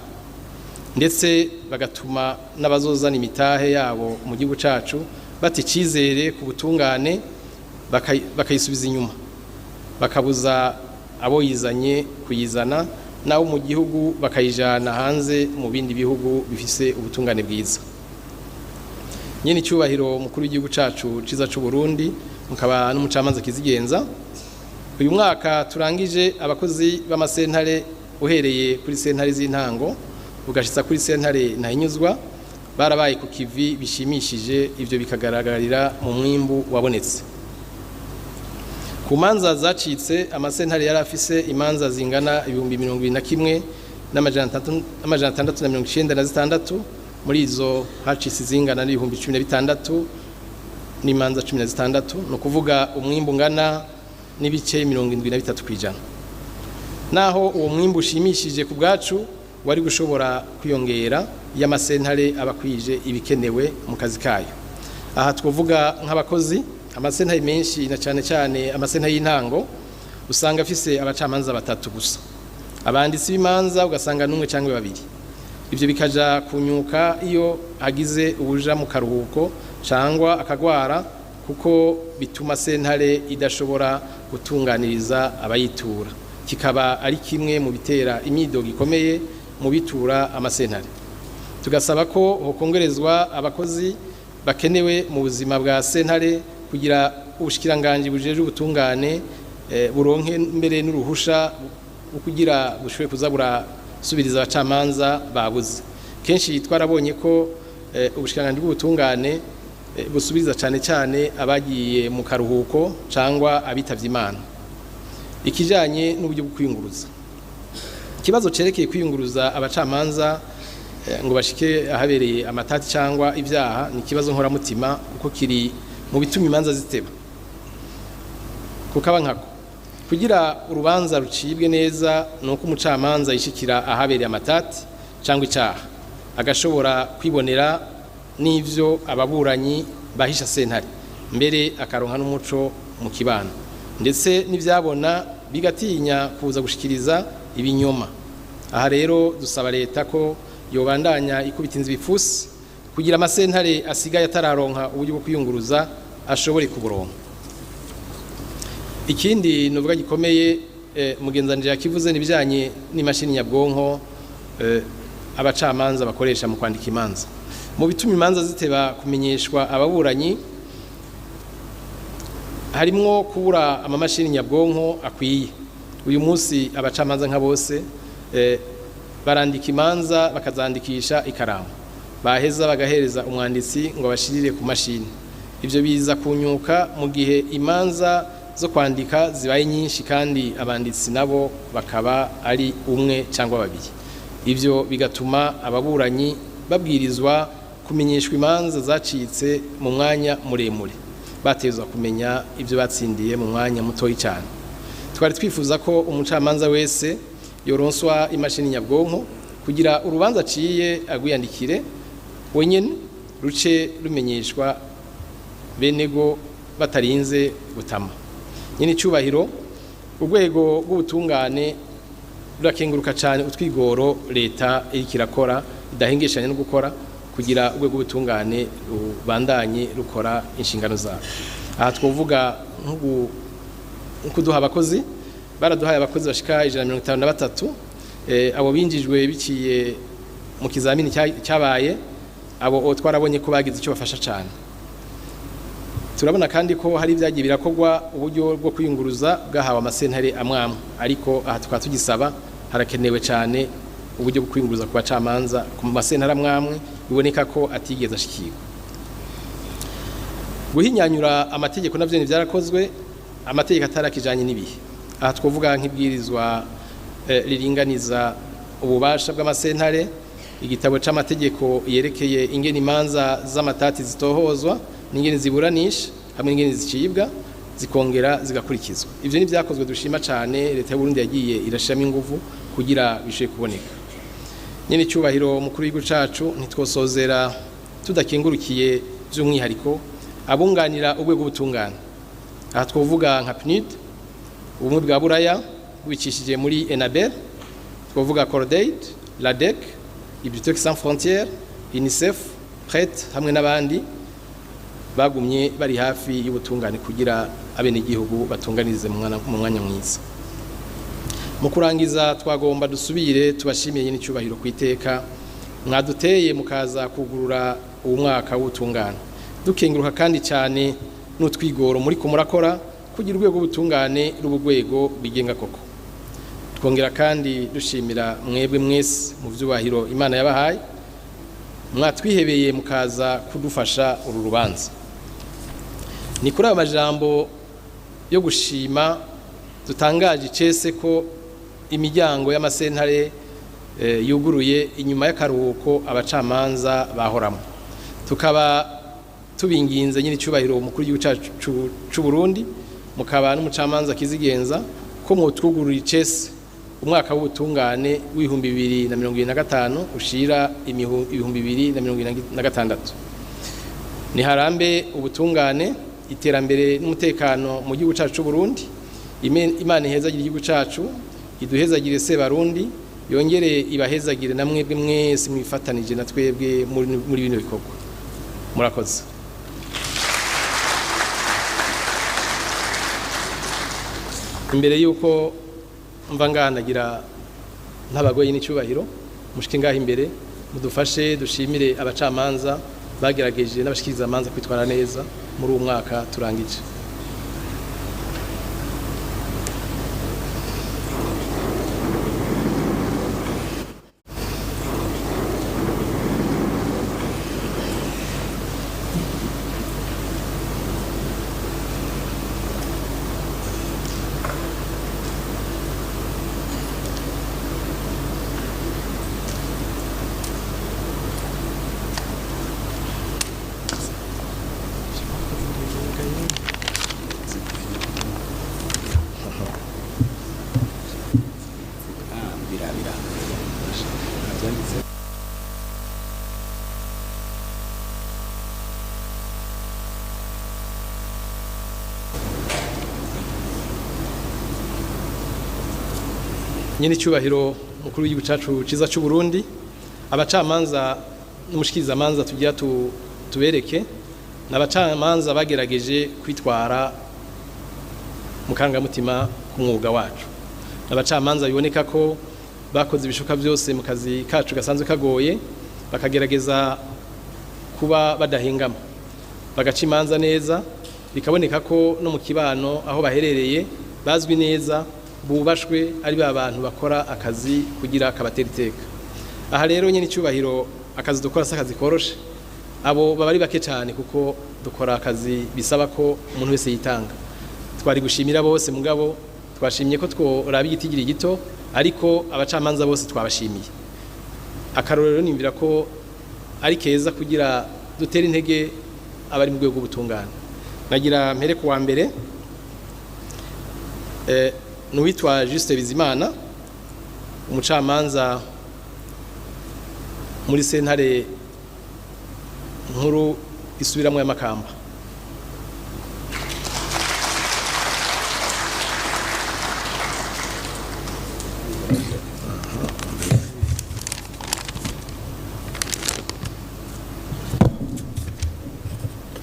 ndetse bagatuma n'abazozana imitahe yabo mu gihugu cacu bata icizere ku butungane, bakayisubiza inyuma, bakabuza abo yizanye kuyizana, nabo mu gihugu bakayijana hanze mu bindi bihugu bifise ubutungane bwiza. Nyene icyubahiro mukuru w'igihugu cacu ciza c'u Burundi, mukaba n'umucamanza kizigenza, uyu mwaka turangije abakozi b'amasentare, uhereye kuri sentare z'intango ugashitsa kuri sentare ntahinyuzwa, barabaye ku kivi bishimishije. Ivyo bikagaragarira mu mwimbu wabonetse ku manza zacitse. Amasentare yari afise imanza zingana 21,696. Muri izo hacitse izingana n'16,000 n'imanza 16, ni ukuvuga umwimbu ungana n'ibice 73%. Naho uwo mwimbu ushimishije ku bwacu, wari gushobora kwiyongera iyo amasentare aba akwije ibikenewe mu kazi kayo. Aha twavuga nk'abakozi. Amasentare menshi, na cyane cyane amasentare y'intango, usanga afise abacamanza batatu gusa, abanditsi b'imanza ugasanga n'umwe cyangwa babiri. Ibyo bikaja kunyuka iyo hagize ubuja mu karuhuko cyangwa akagwara, kuko bituma sentare idashobora gutunganiriza abayitura, kikaba ari kimwe mu bitera imyidogo ikomeye mu bitura amasentare. Tugasaba ko hokongerezwa abakozi bakenewe mu buzima bwa sentare, kugira ubushikiranganji bujejwe ubutungane buronke mbere n'uruhusha kugira bushobore kuza burasubiriza abacamanza babuze. Kenshi twarabonye ko ubushikiranganji bw'ubutungane busubiriza cyane cyane abagiye mu karuhuko cyangwa abitavye Imana. Ikijanye n'uburyo bwo kwiyunguruza, ikibazo cerekeye kwiyunguruza abacamanza ngo bashike ahabereye amatati cyangwa ibyaha ni ikibazo nkoramutima, kuko kiri mu bituma imanza ziteba. Kukaba nkako, kugira urubanza rucibwe neza ni uko umucamanza yishikira ahabereye amatati cyangwa icyaha, agashobora kwibonera n'ivyo ababuranyi bahisha sentare, mbere akaronka n'umuco mu kibano, ndetse n'ivyabona bigatinya kuza gushikiriza ibinyoma. Aha rero dusaba leta ko yobandanya ikubita inzu ibipfusi kugira amasentare asigaye atararonka uburyo bwo kwiyunguruza ashobore kuburonka. Ikindi nuvuga gikomeye, mugenzanije yakivuze, nibijanye n'imashini nyabwonko abacamanza bakoresha mu kwandika imanza. Mu bituma imanza ziteba kumenyeshwa ababuranyi harimwo kubura amamashini nyabwonko akwiye. Uyu munsi abacamanza nka bose barandika imanza bakazandikisha ikaramu, baheza bagahereza umwanditsi ngo abashirire ku mashini. Ivyo biza kunyuka mu gihe imanza zo kwandika zibaye nyinshi kandi abanditsi nabo bakaba ari umwe cyangwa babiri. Ivyo bigatuma ababuranyi babwirizwa kumenyeshwa imanza zacitse mu mwanya muremure, batezwa kumenya ibyo batsindiye mu mwanya mutoyi cyane. Twari twifuza ko umucamanza wese yoronswa imashini nyabwonko kugira urubanza aciye agwiyandikire wenyine, ruce rumenyeshwa benego batarinze gutama. Nyine icyubahiro, urwego rw'ubutungane rurakenguruka cyane utwigoro leta iriko irakora idahengeshanya no gukora. Kugira urwego rw'ubutungane rubandanye rukora inshingano zabo, aha twovuga nko kuduha abakozi. Baraduhaye abakozi bashika 153. Abo binjijwe biciye mu kizamini cyabaye. Abo twarabonye ko bagize icyo bafasha cyane. Turabona kandi ko hari ibyagiye birakorwa, uburyo bwo kwiyunguruza bwahawe amasentare amwamwe, ariko aha tukaba tugisaba, harakenewe cyane uburyo bwo kwiyunguruza ku bacamanza ku masentare amwamwe, biboneka ko atigeze ashikirwa. Guhinyanyura amategeko navyo byarakozwe, amategeko atarakijanye n'ibihe. Aha twovuga nk'ibwirizwa riringaniza ububasha bw'amasentare, igitabo c'amategeko yerekeye ingene imanza z'amatati zitohozwa n'ingene ziburanisha hamwe n'ingene zicibwa zikongera zigakurikizwa. Ivyo ni byakozwe dushima cyane. Leta y'u Burundi yagiye irashiramo inguvu kugira bishoye kuboneka. Nyene cyubahiro mukuru w'igihugu cacu, ntitwosozera tudakengurukiye by'umwihariko abunganira urwego butungane. Aha twovuga nka PNUD, Ubumwe bwa Buraya bubicishije muri Enabel, twovuga Cordaid, LADEC, Bibliothèques Sans Frontières, UNICEF, PRET hamwe n'abandi bagumye bari hafi y'ubutungane kugira abenegihugu batunganirize mu mwanya mwiza. Mu kurangiza, twagomba dusubire tubashimiye n'icyubahiro ku iteka mwaduteye mukaza kugurura uwo mwaka w'ubutungane, dukenguruka kandi cyane n'utwigoro muri kumurakora kugira urwego rw'ubutungane ruba urwego rwigenga koko. Twongera kandi dushimira mwebwe mwese mu byubahiro Imana yabahaye mwatwihebeye mukaza kudufasha uru rubanza. Ni kuri aya majambo yo gushima dutangaje icese ko imiryango y'amasentare yuguruye inyuma y'akaruhuko abacamanza bahoramo. Tukaba tubinginze, nyine icyubahiro umukuru w'igihugu cyacu c'u Burundi, mukaba n'umucamanza kizigenza, ko mwotwugurura icese umwaka w'ubutungane w'2025 ushira 2026. Niharambe ubutungane, iterambere n'umutekano mu gihugu cyacu c'u Burundi. Imana ihezagire igihugu cyacu, iduhezagire se Barundi, yongere ibahezagire na mwebwe mwese mwifatanije na twebwe muri bino bikorwa. Murakoze. Imbere yuko mva nganagira ntabagoye n'icyubahiro, mushike ngaho imbere mudufashe dushimire abacamanza bagerageje n'abashikiriza amanza kwitwara neza muri uwo mwaka turangije. Nyine icyubahiro mukuru w'igihugu cyacu cyiza cy'u Burundi, abacamanza n'umushikirizamanza tugira tubereke ni abacamanza bagerageje kwitwara mu karangamutima k'umwuga wacu. Ni abacamanza biboneka ko bakoze ibishoboka byose mu kazi kacu gasanzwe kagoye, bakagerageza kuba badahengama, bagaca imanza neza, bikaboneka ko no mu kibano aho baherereye bazwi neza, bubashwe, ari ba bantu bakora akazi kugira kabatera iteka. Aha rero, nyine icyubahiro, akazi dukora si akazi koroshe. Abo baba ari bake cyane kuko dukora akazi bisaba ko umuntu wese yitanga. Twari gushimira bose, mugabo twashimye ko tworaba igitigiri gito, ariko abacamanza bose twabashimiye. Akarorero nimvira ko ari keza kugira dutere intege abari mu rwego rw'ubutungane. Nagira mpere ku wa mbere, n'uwitwa Juste Bizimana, umucamanza muri sentare nkuru isubiramwo ya Makamba.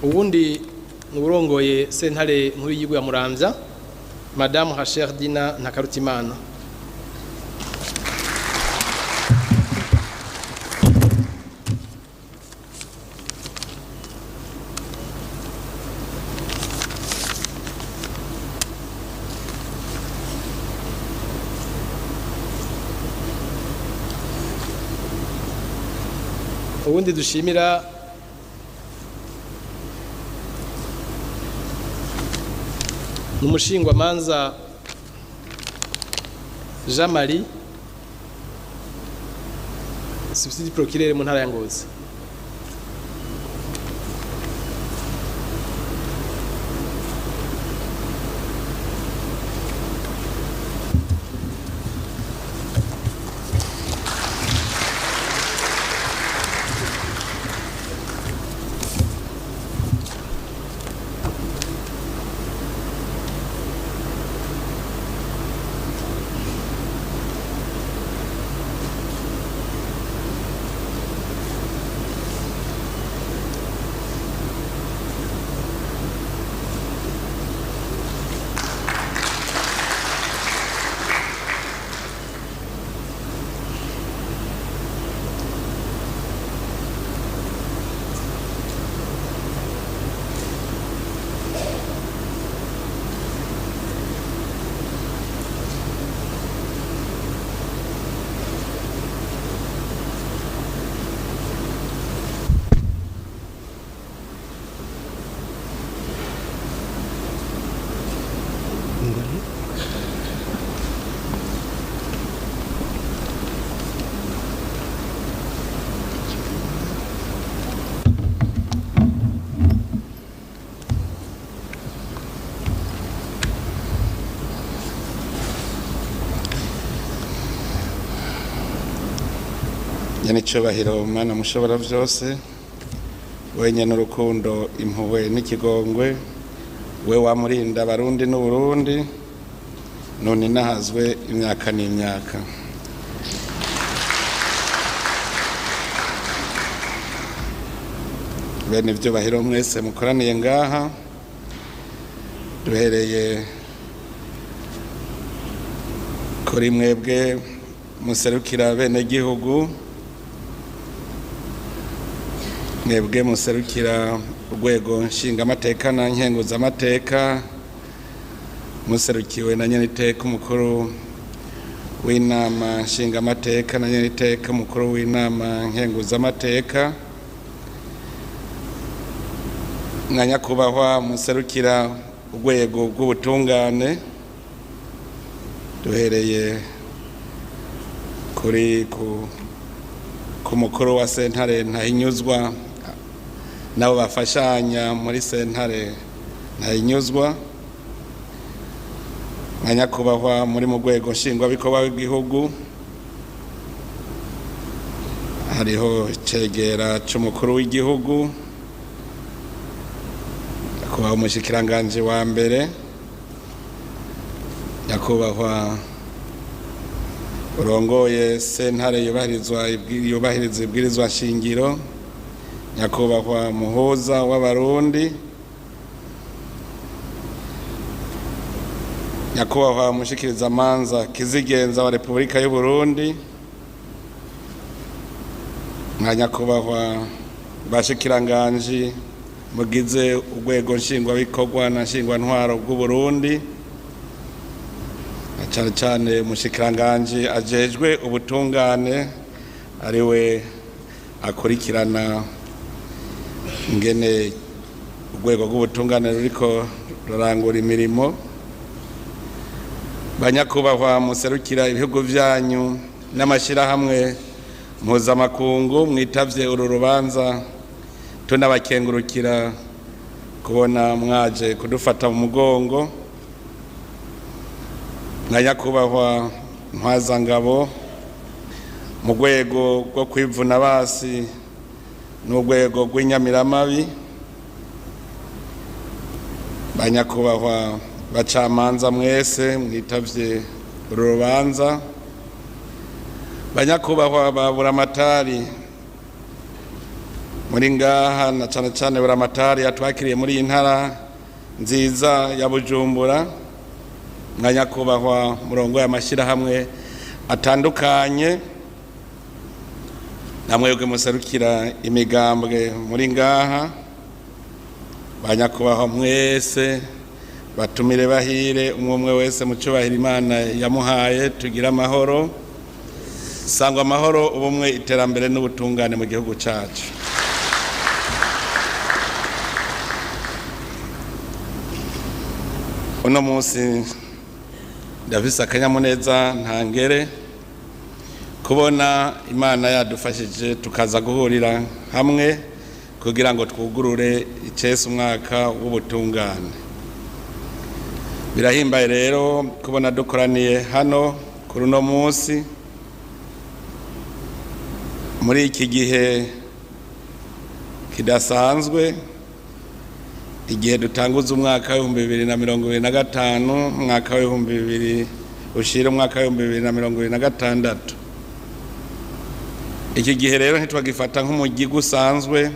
Uwundi ni uwurongoye sentare nkuru y'igihugu ya Muramvya, Madamu Hacher Dina Ntakarutimana. Uwundi dushimira ni umushingwamanza Jean Marie, substitut procureur mu ntara ya Ngozi. Nyenicubahiro Mana mushobora byose, wenyine urukundo, impuhwe n'ikigongwe, we wamurinda Abarundi n'Uburundi, none nahazwe imyaka n'imyaka. Bene ibyubahiro mwese mukoraniye ngaha, duhereye kuri mwebwe muserukira bene gihugu, mwebwe muserukira urwego nshingamateka na nkenguzamateka, muserukiwe na nyeniteka umukuru w'inama nshingamateka na nyeniteka umukuru w'inama nkenguzamateka, mwa nyakubahwa muserukira urwego rw'ubutungane, duhereye kuri ku mukuru wa sentare Ntahinyuzwa nabo bafashanya muri sentare Ntahinyuzwa, nka nyakubahwa muri mu rwego nshingwabikorwa w'igihugu, hariho cegera c'umukuru w'igihugu, nyakubahwa umushikiranganji wa mbere, nyakubahwa urongoye sentare yubahiriza ibwirizwa shingiro, nyakubahwa muhuza w'Abarundi, nyakubahwa mushikirizamanza kizigenza wa Repubulika y'u Burundi, nka nyakubahwa bashikiranganji mugize urwego nshingwabikorwa na nshingwantwaro bw'u Burundi, na cane cane umushikiranganji ajejwe ubutungane ariwe akurikirana ingene urwego rw'ubutungane ruriko rurangura imirimo, banyakubahwa muserukira ibihugu vyanyu n'amashirahamwe mpuzamakungu mwitavye uru rubanza, tunabakengurukira kubona mwaje kudufata mu mugongo, nka nyakubahwa ntwazangabo mu rwego rwo kwivuna basi n'urwego rw'inyamiramabi, banyakubahwa bacamanza mwese mwitavye uru rubanza, banyakubahwa ba buramatari Muri ngaha na cane cane Buramatari yatwakiriye muri iyi ntara nziza ya Bujumbura, mwa nyakubahwa murongo y'amashyirahamwe atandukanye, namwebwe muserukira imigambwe muri ngaha, ba nyakubahwa mwese batumire bahire, umwe umwe wese mu cyubahiro Imana yamuhaye, tugire amahoro, sangwa amahoro, ubumwe, iterambere n'ubutungane mu gihugu cyacu. Uno munsi ndafise akanyamuneza ntangere kubona Imana yadufashije tukaza guhurira hamwe kugira ngo twugurure icese umwaka w'ubutungane. Birahimbaye rero kubona dukoraniye hano kuri uno munsi muri iki gihe kidasanzwe, igihe dutanguza umwaka w'2025, umwaka w'2000 ushira umwaka w'2026. Iki gihe rero ntitwagifata nk'umugigi usanzwe,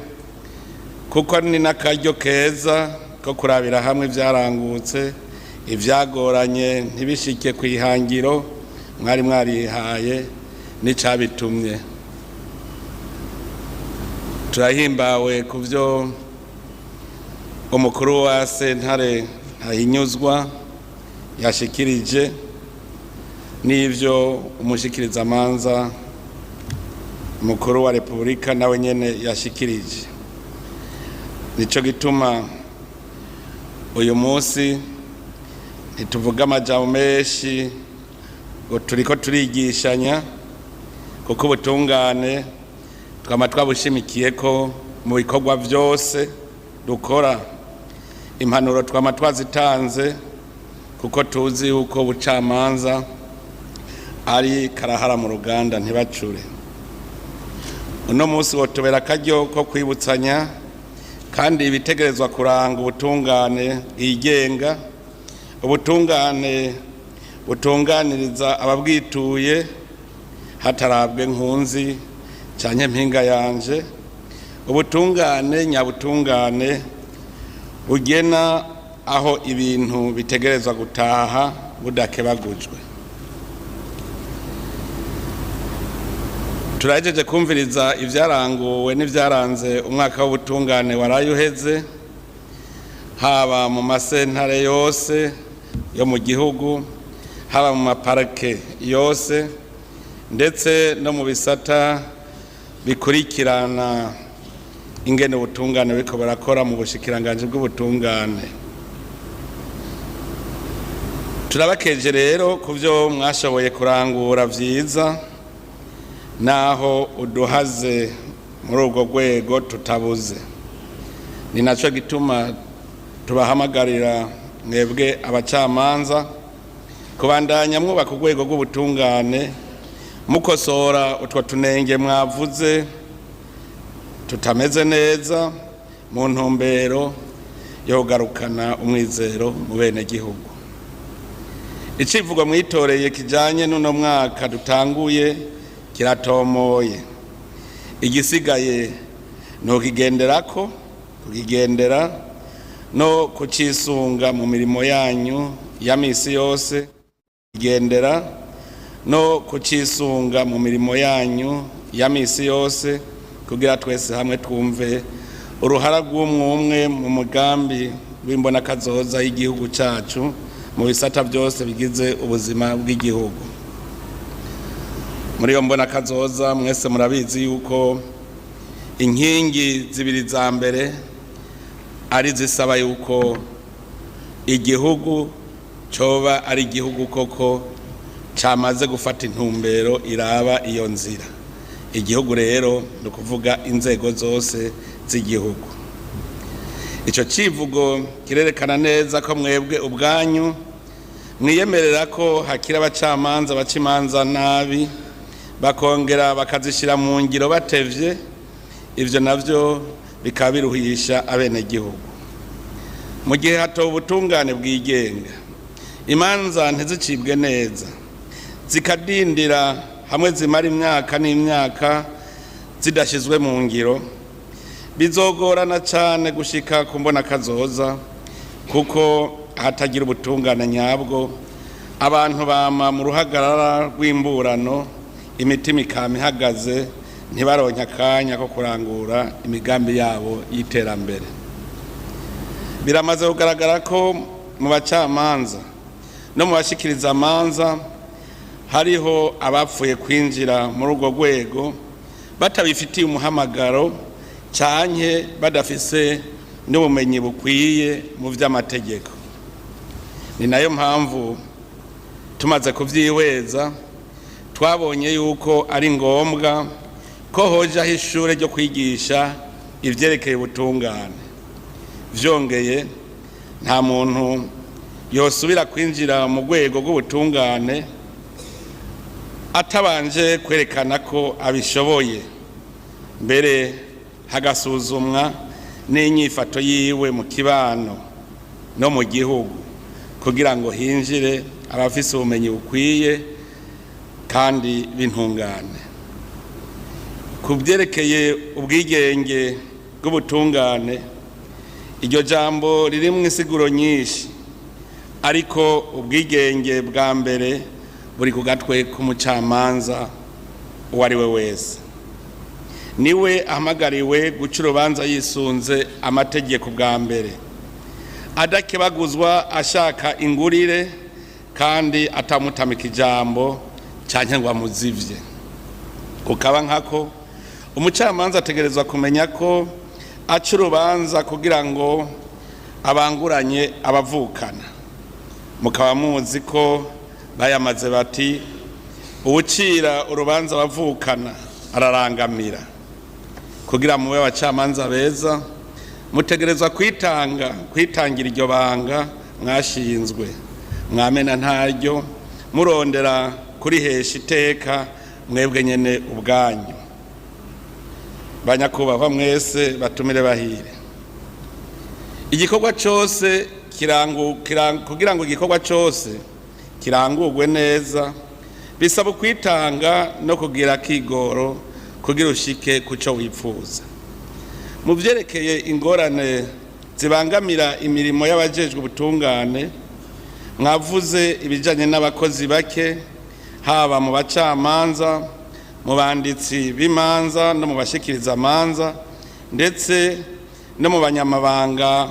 kuko ni n'akaryo keza ko kurabira hamwe ivyarangutse, ivyagoranye ntibishike ku ihangiro mwari mwarihaye n'icabitumye. Turahimbawe ku vyo umukuru wa sentare Ntahinyuzwa yashikirije n'ivyo umushikirizamanza mukuru wa Repubulika nawe nyene yashikirije. Nico gituma uyu munsi ntituvuga amajambo menshi ngo turiko turigishanya, kuko ubutungane twama twabushimikiye ko mu bikorwa vyose dukora. Impanuro twama twazitanze kuko tuzi yuko ubucamanza ari karahara mu ruganda ntibacure. Uno munsi wotubera akaryo ko kwibutsanya kandi ibitegerezwa kuranga ubutungane bwigenga, ubutungane butunganiriza ababwituye hatarabwe nkunzi canke mpinga yanje, ubutungane nyabutungane bugena aho ibintu bitegerezwa gutaha budakebagujwe. Turahejeje kumviriza ivyaranguwe n'ivyaranze umwaka w'ubutungane waraye uheze, haba mu masentare yose yo mu gihugu, haba mu maparke yose, ndetse no mu bisata bikurikirana ingene ubutungane buriko burakora mu bushikiranganji bw'ubutungane. Turabakeje rero ku vyo mwashoboye kurangura vyiza, naho uduhaze muri ubwo rwego tutabuze. Ni naco gituma tubahamagarira mwebwe abacamanza kubandanya mwubaka urwego rw'ubutungane, mukosora utwo tunenge mwavuze tutameze neza, mu ntumbero yo kugarukana umwizero mu bene gihugu. Icivugo mwitoreye kijanye n'uno mwaka dutanguye kiratomoye. Igisigaye ni ukukigenderako, kukigendera no kucisunga mu mirimo yanyu ya misi yose, kukigendera no kucisunga mu mirimo yanyu ya misi yose, kugira twese hamwe twumve uruhara rw'umwe mu mugambi w'imbonakazoza y'igihugu cacu mu bisata byose bigize ubuzima bw'igihugu. Muri iyo mbonakazoza mwese murabizi yuko inkingi zibiri za mbere ari zisaba yuko igihugu coba ari igihugu koko camaze gufata intumbero iraba iyo nzira. Igihugu rero ni ukuvuga inzego zose z'igihugu. Ico civugo kirerekana neza ko mwebwe ubwanyu mwiyemerera ko hakiri abacamanza baca imanza nabi, bakongera bakazishira mu ngiro batevye, ivyo navyo bikaba biruhisha abenegihugu. Mu gihe hatowe ubutungane bwigenga, imanza ntizicibwe neza, zikadindira hamwe zimara imyaka n'imyaka zidashizwe mu ngiro, Bizogorana cyane gushika ku mbona kazoza, kuko hatagira ubutungane nyabwo, abantu bama mu ruhagarara rw'imburano, imitima ikama ihagaze, ntibaronke akanya ko kurangura imigambi yabo y'iterambere. Biramaze kugaragara ko mu bacamanza no mu bashikiriza amanza hariho abapfuye kwinjira muri urwo rwego batabifitiye umuhamagaro canke badafise n'ubumenyi bukwiye mu vy'amategeko. Ni nayo mpamvu tumaze kuvyihweza twabonye yuko ari ngombwa ko hojaho ishure ryo kwigisha ivyerekeye ubutungane. Vyongeye, nta muntu yosubira kwinjira mu rwego rw'ubutungane atabanje kwerekana ko abishoboye, mbere hagasuzumwa n'inyifato yiwe mu kibano no mu gihugu, kugira ngo hinjire abafise ubumenyi bukwiye kandi b'intungane. Ku byerekeye ubwigenge bw'ubutungane, iryo jambo ririmwo insiguro nyinshi, ariko ubwigenge bwa mbere buri ku gatwe k'umucamanza uwo ari we wese. Niwe ahamagariwe guca urubanza yisunze amategeko bwa mbere, adakebaguzwa ashaka ingurire kandi atamutamika ijambo canke ngo amuzivye. Kukaba nkako, umucamanza ategerezwa kumenya ko aca urubanza kugira ngo abanguranye abavukana. Mukaba muzi ko bayamaze bati: "Uwucira urubanza abavukana ararangamira." Kugira mube abacamanza beza, mutegerezwa kwitanga, kwitangira iryo banga mwashinzwe, mwamena ntaryo murondera kurihesha iteka mwebwe nyene ubwanyu. Banyakubahwa mwese, batumire bahire, igikorwa cose kugira ngo igikorwa cose kirangurwe neza bisaba kwitanga no kugira akigoro kugira ushike kuco wipfuza. Mu vyerekeye ingorane zibangamira imirimo y'abajejwe ubutungane, mwavuze ibijanye n'abakozi bake, haba mu bacamanza, mu banditsi b'imanza no mu bashikiriza amanza, ndetse no mu banyamabanga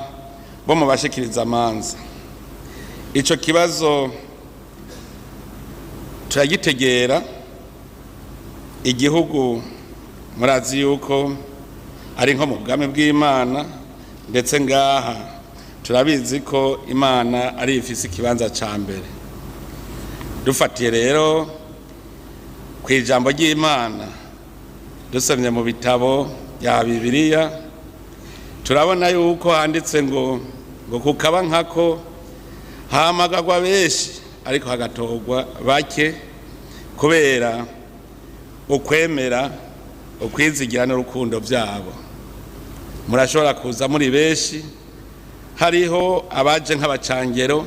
bo mu bashikiriza amanza. Ico kibazo turagitegera. Igihugu murazi yuko ari nko mu bwami bw'Imana, ndetse ngaha turabizi ko Imana ari ifise ikibanza ca mbere. Dufatiye rero ku ijambo ry'Imana, dusomye mu bitabo bya Bibiliya, turabona yuko handitse ngo kukaba nkako hamagagwa benshi ariko hagatorwa bake, kubera ukwemera, ukwizigira n'urukundo byabo. Murashobora kuza muri benshi, hariho abaje nk'abacangero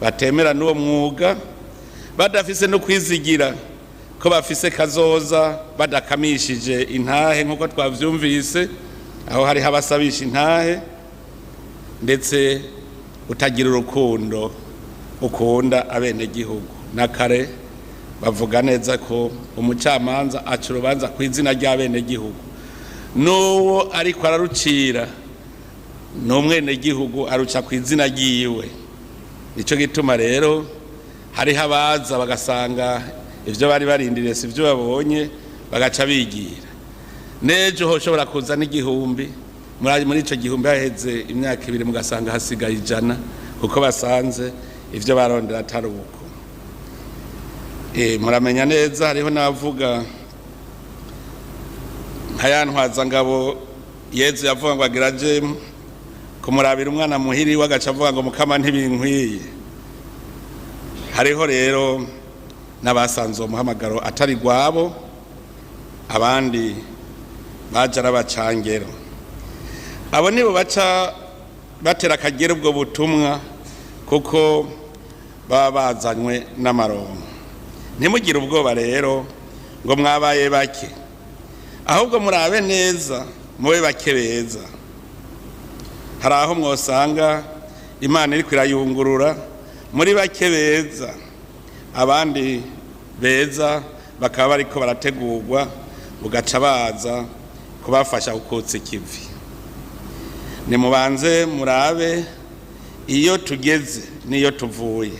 batemera n'uwo mwuga, badafise no kwizigira ko bafise kazoza, badakamishije intahe nk'uko twavyumvise, aho hariho abasabisha intahe, ndetse utagira urukundo ukunda abenegihugu. Na kare bavuga neza ko umucamanza aca urubanza ku izina ry'abenegihugu, n'uwo ariko ararucira ni umwenegihugu, aruca ku izina ryiwe. Nicyo gituma rero hariho abaza bagasanga ibyo bari barindiriye si ibyo babonye, bagaca bigira. N'ejo hoshobora kuza n'igihumbi, muri icyo gihumbi haheze imyaka 2 mugasanga hasigaye 100, kuko basanze ibyo barondera atari uko. Muramenya neza, hariho n'abavuga nka ya ntwazangabo Yezu yavuga ngo agira aje kumurabira umwana muhiri we, agaca avuga ngo: "Mukama, ntibinkwiye." Hariho rero n'abasanze uwo muhamagaro atari gwabo, abandi baje arabacangero. Abo nibo baca batera akagera ubwo butumwa, kuko baba bazanywe n'amaronko. Ntimugire ubwoba rero ngo mwabaye bake, ahubwo murabe neza. Mube bake beza. Hari aho mwosanga Imana iriko irayungurura muri bake beza, abandi beza bakaba bariko barategurwa, bugaca baza kubafasha gukutsa ikivi. Nimubanze murabe iyo tugeze n'iyo tuvuye.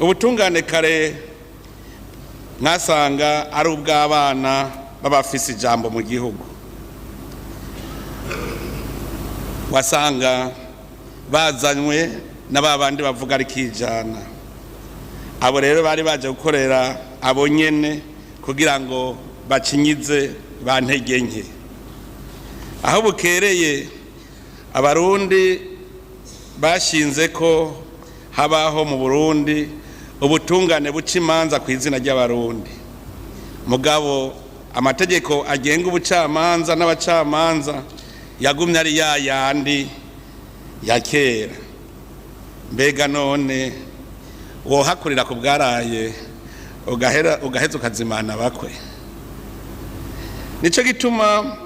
Ubutungane kare mwasanga ari ubw'abana b'abafise ijambo mu gihugu, wasanga bazanywe na ba bandi bavuga ari kijana. Abo rero bari baje gukorera abo nyene kugira ngo bacinyize ba ntege nke. Aho bukereye, Abarundi bashinze ko habaho mu Burundi ubutungane buca imanza ku izina ry'Abarundi. Mugabo amategeko agenga ubucamanza n'abacamanza yagumye ari ya yandi ya kera. Mbega none wohakurira ku bwaraye ugahera ugaheza ukazimana bakwe? Nico gituma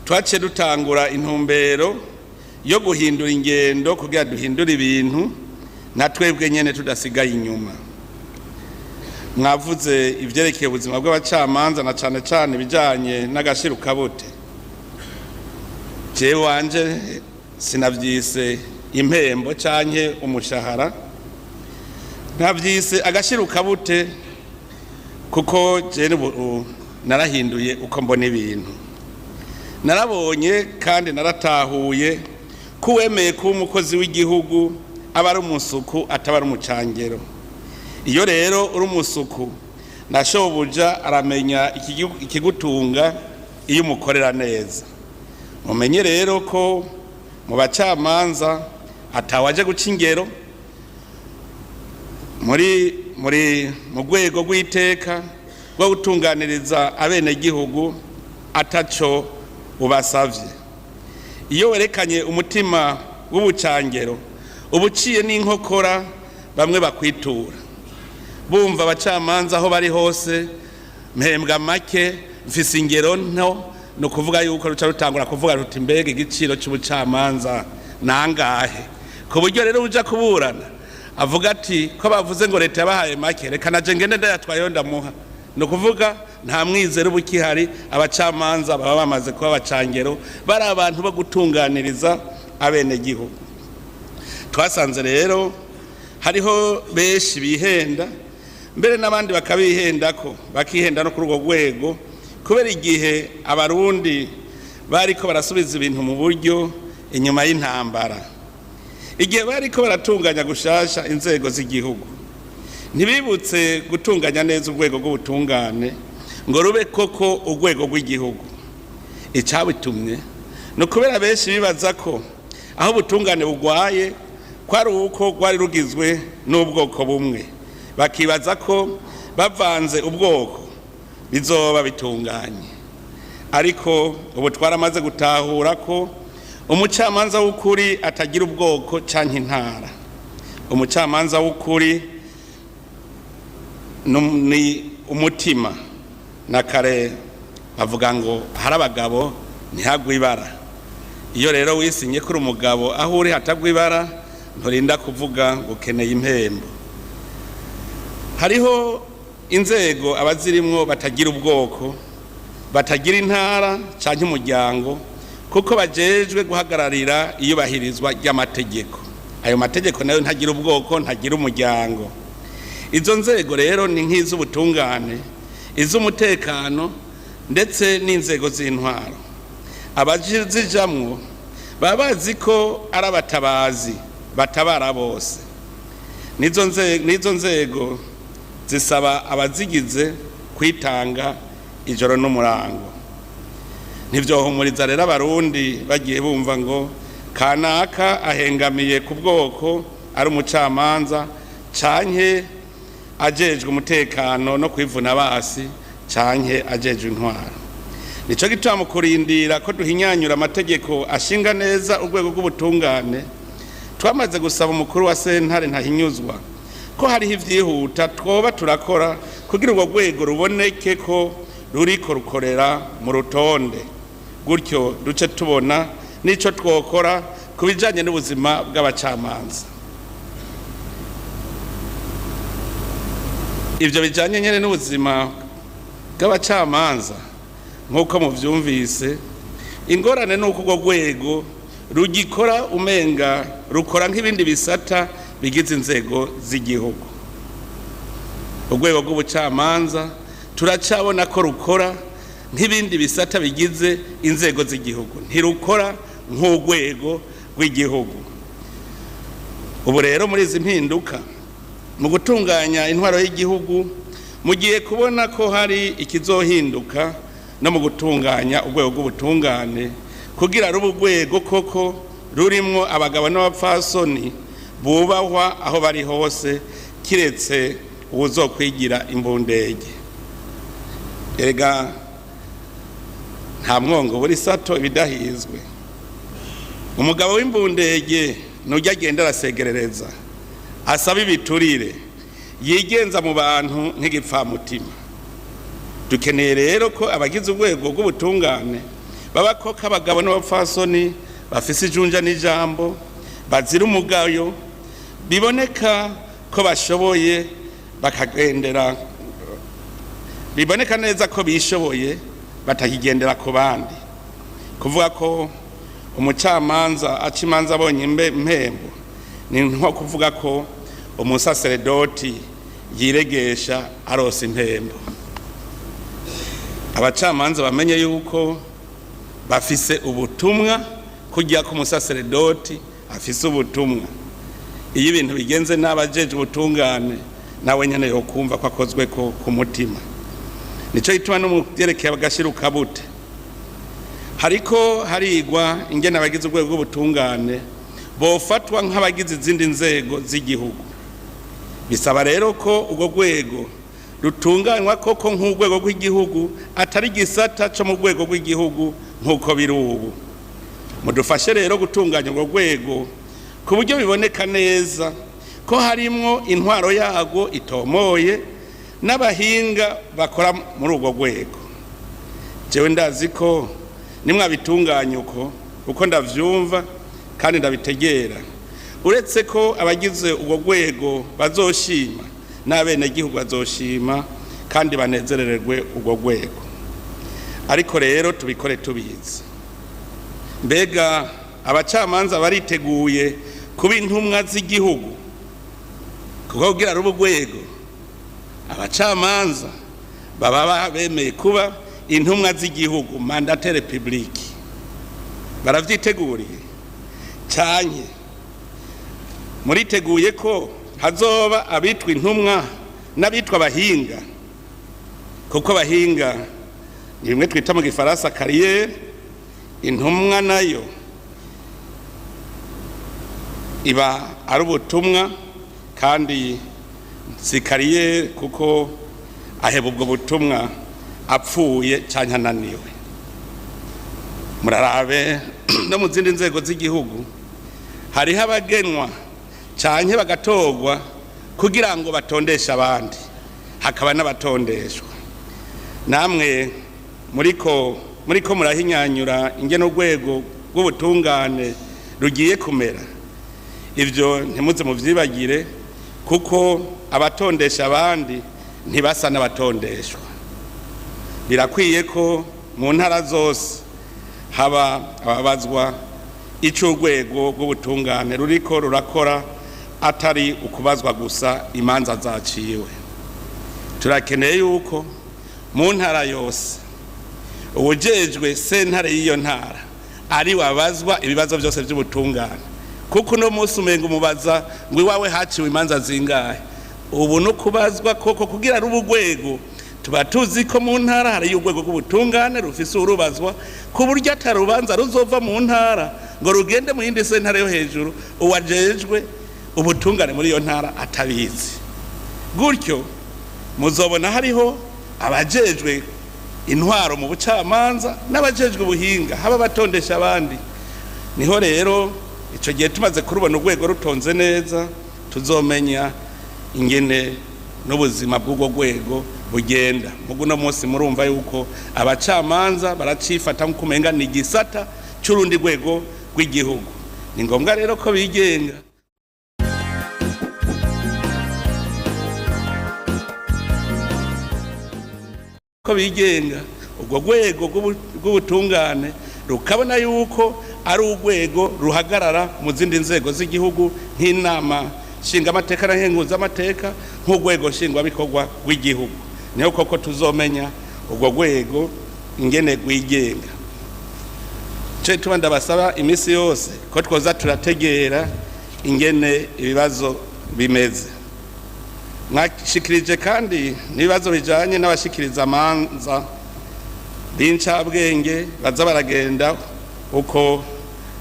twaciye dutangura intumbero yo guhindura ingendo kugira duhindure ibintu na twebwe nyene tudasigaye inyuma. Mwavuze ivyerekeye ubuzima bw'abacamanza na cane cane ibijanye n'agashirukabote. Jewe wanje sinavyise impembo canke umushahara, ntavyise agashirukabute, kuko jewe ubu narahinduye uko mbona ibintu. Narabonye kandi naratahuye ko uwemeye kuba umukozi w'igihugu aba ari umusuku, ataba ari umucangero. Iyo rero uri umusuku, na shobuja aramenya ikigutunga iyo umukorera neza. Mumenye rero ko mu bacamanza atawaje guca ingero muri mu rwego rw'iteka rwo gutunganiriza abenegihugu ataco ubasavye. Iyo werekanye umutima w'ubucangero, uba uciye n'inkokora bamwe bakwitura. Bumva abacamanza aho bari hose, mpembwa make, mfise ingero nto, ni ukuvuga yuko ruca rutangura kuvuga ruti: "Mbega igiciro c'ubucamanza nangahe?" Ku buryo rero uja kuburana avuga ati: "Ko bavuze ngo leta yabahaye make, reka naje ngende ndayatwayeyo ndamuha." Ni ukuvuga nta mwizero uba ukihari. Abacamanza baba bamaze kuba abacangero, bari abantu bo gutunganiriza abenegihugu. Twasanze rero hariho benshi bihenda, mbere n'abandi bakabihendako, bakihenda no kuri urwo rwego, kubera igihe Abarundi bariko barasubiza ibintu mu buryo inyuma y'intambara, igihe bariko baratunganya gushasha inzego z'igihugu, ntibibutse gutunganya neza urwego rw'ubutungane ngo rube koko urwego rw'igihugu. Icabitumye ni ukubera benshi bibaza ko aho ubutungane bugwaye kwari uko rwari rugizwe n'ubwoko bumwe, bakibaza ko bavanze ubwoko bizoba bitunganye. Ariko ubu twaramaze gutahura ko umucamanza w'ukuri atagira ubwoko canke intara. Umucamanza w'ukuri ni umutima. Na kare bavuga ngo hari abagabo ntihagwe ibara. Iyo rero wisinye kuri umugabo, aho uri hatagwa ibara, nturinda kuvuga ngo ukeneye impembo. Hariho inzego abazirimwo batagira ubwoko, batagira intara canke umuryango, kuko bajejwe guhagararira iyubahirizwa ry'amategeko. Ayo mategeko nayo ntagira ubwoko, ntagira umuryango. Izo nzego rero ni nk'iz'ubutungane, iz'umutekano, ndetse n'inzego z'intwaro. Abazijamwo baba bazi ko ari abatabazi batabara bose. N'izo nzego zisaba abazigize kwitanga ijoro n'umurango. Ntibyohumuriza rero Abarundi bagiye bumva ngo kanaka ahengamiye ku bwoko, ari umucamanza canke ajejwe umutekano no kwivuna basi, canke ajejwe intwaro. Nico gituma mu kurindira ko duhinyanyura amategeko ashinga neza urwego rw'ubutungane, twamaze gusaba umukuru wa sentare ntahinyuzwa ko hariho ivyihuta twoba turakora kugira urwo rwego ruboneke ko ruriko rukorera mu rutonde. Gutyo duce tubona n'icyo twokora ku bijyanye n'ubuzima bw'abacamanza. Ibyo bijyanye nyine n'ubuzima bw'abacamanza, nk'uko mubyumvise, ingorane ni uko urwo rwego rugikora umenga rukora nk'ibindi bisata bigize inzego z'igihugu. Urwego rw'ubucamanza turacabona ko rukora nk'ibindi bisata bigize inzego z'igihugu, ntirukora nk'urwego rw'igihugu. Ubu rero muri izi mpinduka mu gutunganya intwaro y'igihugu, mugiye kubona ko hari ikizohinduka no mu gutunganya urwego rw'ubutungane, kugira rube urwego koko rurimwo abagabo n'abapfasoni bubahwa aho bari hose, kiretse uwuzokwigira imbundege. Erega nta mwongo buri sato ibidahizwe. Umugabo w'imbundege nujya agenda arasegerereza, asaba ibiturire, yigenza mu bantu nk'igipfamutima. Dukeneye rero ko abagize urwego rw'ubutungane baba koko abagabo n'abapfasoni bafise ijunja n'ijambo, bazira umugayo, biboneka ko bashoboye, bakagendera, biboneka neza ko bishoboye, batakigendera ku bandi. Kuvuga ko umucamanza aca imanza abonye impembo ni nko kuvuga ko umusaseredoti yiregesha arose impembo. Abacamanza bamenye yuko bafise ubutumwa, kujya ko umusaseredoti afise ubutumwa. Iyo ibintu bigenze n'abajeje ubutungane, nawe nyene yokumva ko akozwe ko ku mutima. Nico gituma no mu vyerekeye agashiruka bute, hariko harigwa ingene abagize urwego rw'ubutungane bofatwa nk'abagize izindi nzego z'igihugu. Bisaba rero ko urwo rwego rutunganywa koko nk'urwego rw'igihugu, atari igisata co mu rwego rw'igihugu nk'uko biri ubu. Mudufashe rero gutunganya urwo rwego ku buryo biboneka neza ko harimwo intwaro yarwo itomoye n'abahinga bakora muri urwo rwego. Jewe ndazi ko nimwabitunganya uko, uko ndavyumva kandi ndabitegera, uretse ko abagize urwo rwego bazoshima, n'abenegihugu bazoshima kandi banezerererwe urwo rwego. Ariko rero tubikore tubizi. Mbega abacamanza bariteguye kuba intumwa z'igihugu? Kuko kugira rube urwego, abacamanza baba bemeye kuba intumwa z'igihugu, mandataire public. Baravyiteguriye canke muriteguye ko hazoba abitwa intumwa n'abitwa abahinga? Kuko abahinga ni bimwe twita mu gifaransa carrière, intumwa nayo iba ari ubutumwa, kandi si carrière, kuko aheba ubwo butumwa apfuye canke ananiwe. Murarabe no mu zindi nzego z'igihugu, hariho abagenwa canke bagatorwa kugira ngo batondeshe abandi, hakaba n'abatondeshwa. Namwe muriko murahinyanyura ingene urwego rw'ubutungane rugiye kumera, ivyo ntimuze muvyibagire, kuko abatondesha abandi ntibasa n'abatondeshwa. Birakwiye ko mu ntara zose haba ababazwa ico urwego rw'ubutungane ruriko rurakora, atari ukubazwa gusa imanza zaciwe. Turakeneye yuko mu ntara yose uwujejwe sentare y'iyo ntara ari wabazwa ibibazo byose by'ubutungane, kuko uno munsi umenga umubaza ngo iwawe haciwe imanza zingahe. Ubu no kubazwa koko kugira rube urwego, tuba tuzi ko mu ntara hariyo urwego rw'ubutungane rufise urubazwa, ku buryo atarubanza ruzova mu ntara ngo rugende mu yindi sentare yo hejuru uwajejwe ubutungane muri iyo ntara atabizi. Gutyo muzobona hariho abajejwe intwaro mu bucamanza n'abajejwe ubuhinga, haba batondesha abandi. Niho rero ico gihe tumaze kurubona urwego rutonze neza, tuzomenya ingene n'ubuzima bw'urwo rwego bugenda. Muguno munsi murumva yuko abacamanza baracifata nk'uko umenga ni igisata c'urundi rwego rw'igihugu. Ni ngombwa rero ko bigenga. Ko bigenga ubwo rwego rw'ubutungane rukabona yuko ari urwego ruhagarara mu zindi nzego z'igihugu, nk'inama nshingamateka na nkenguzamateka, nk'urwego nshingwabikorwa rw'igihugu. Niho koko tuzomenya urwo rwego ingene rwigenga. Cyo tuba ndabasaba iminsi yose ko twoza turategera ingene ibibazo bimeze. Mwashikirije kandi n'ibibazo bijanye n'abashikiriza amanza b'incabwenge baza baragenda uko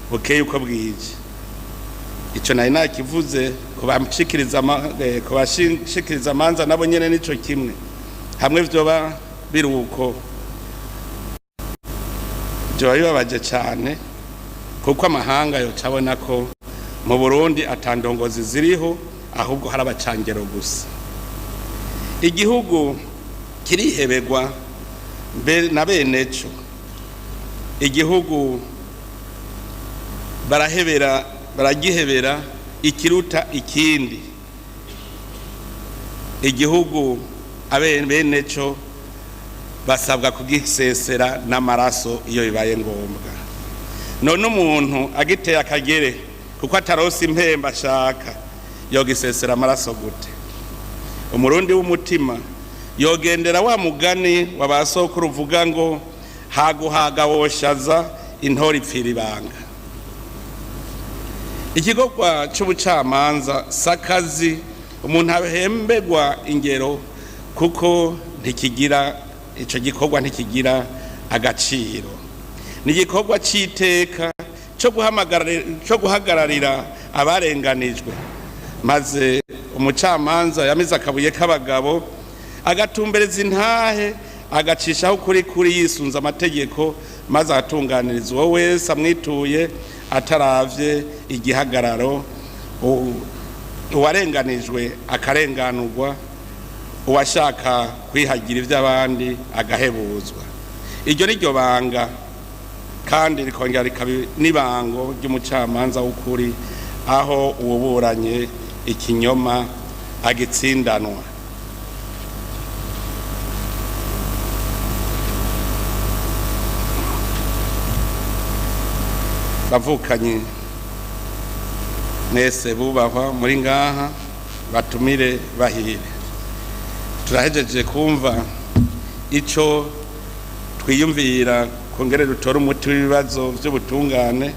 bukeye uko bwije. Ico nari nakivuze kubashikiriza amanza nabo nyene nico kimwe, hamwe vyoba biri uko vyoba bibabaje cane, kuko amahanga yoca abona ko mu Burundi atandongozi ziriho, ahubwo hari abacangero gusa. Igihugu kirihebegwa na beneco. Igihugu baragihebera ikiruta ikindi. Igihugu beneco basabwa kugisesera n'amaraso iyo bibaye ngombwa. None umuntu agiteye akagere kuko atarose impemba ashaka, yogisesera amaraso gute? Umurundi w'umutima yogendera wa mugani wa ba sokuru uvuga ngo haguhaga woshaza intore ipfira ibanga. Igikorwa c'ubucamanza sakazi umuntu ahembegwa ingero, kuko ntikigira ico gikorwa, ntikigira agaciro. Ni igikorwa c'iteka co guhagararira abarenganijwe, maze umucamanza yamize akabuye k'abagabo agatumbereza intahe, agacishaho kuri kuri yisunze amategeko, maze agatunganiriza uwo wese amwituye ataravye igihagararo. Uwarenganijwe akarenganurwa, uwashaka kwihagira ivy'abandi agahebuzwa. Iryo ni ryo banga, kandi rikongera rikaba n'ibango ry'umucamanza w'ukuri, aho uwuburanye ikinyoma agitsindanwa. Bavukanye mwese bubahwa muri ngaha, batumire bahire, turahejeje kumva ico twiyumvira kongere dutore umuti w'ibibazo vy'ubutungane,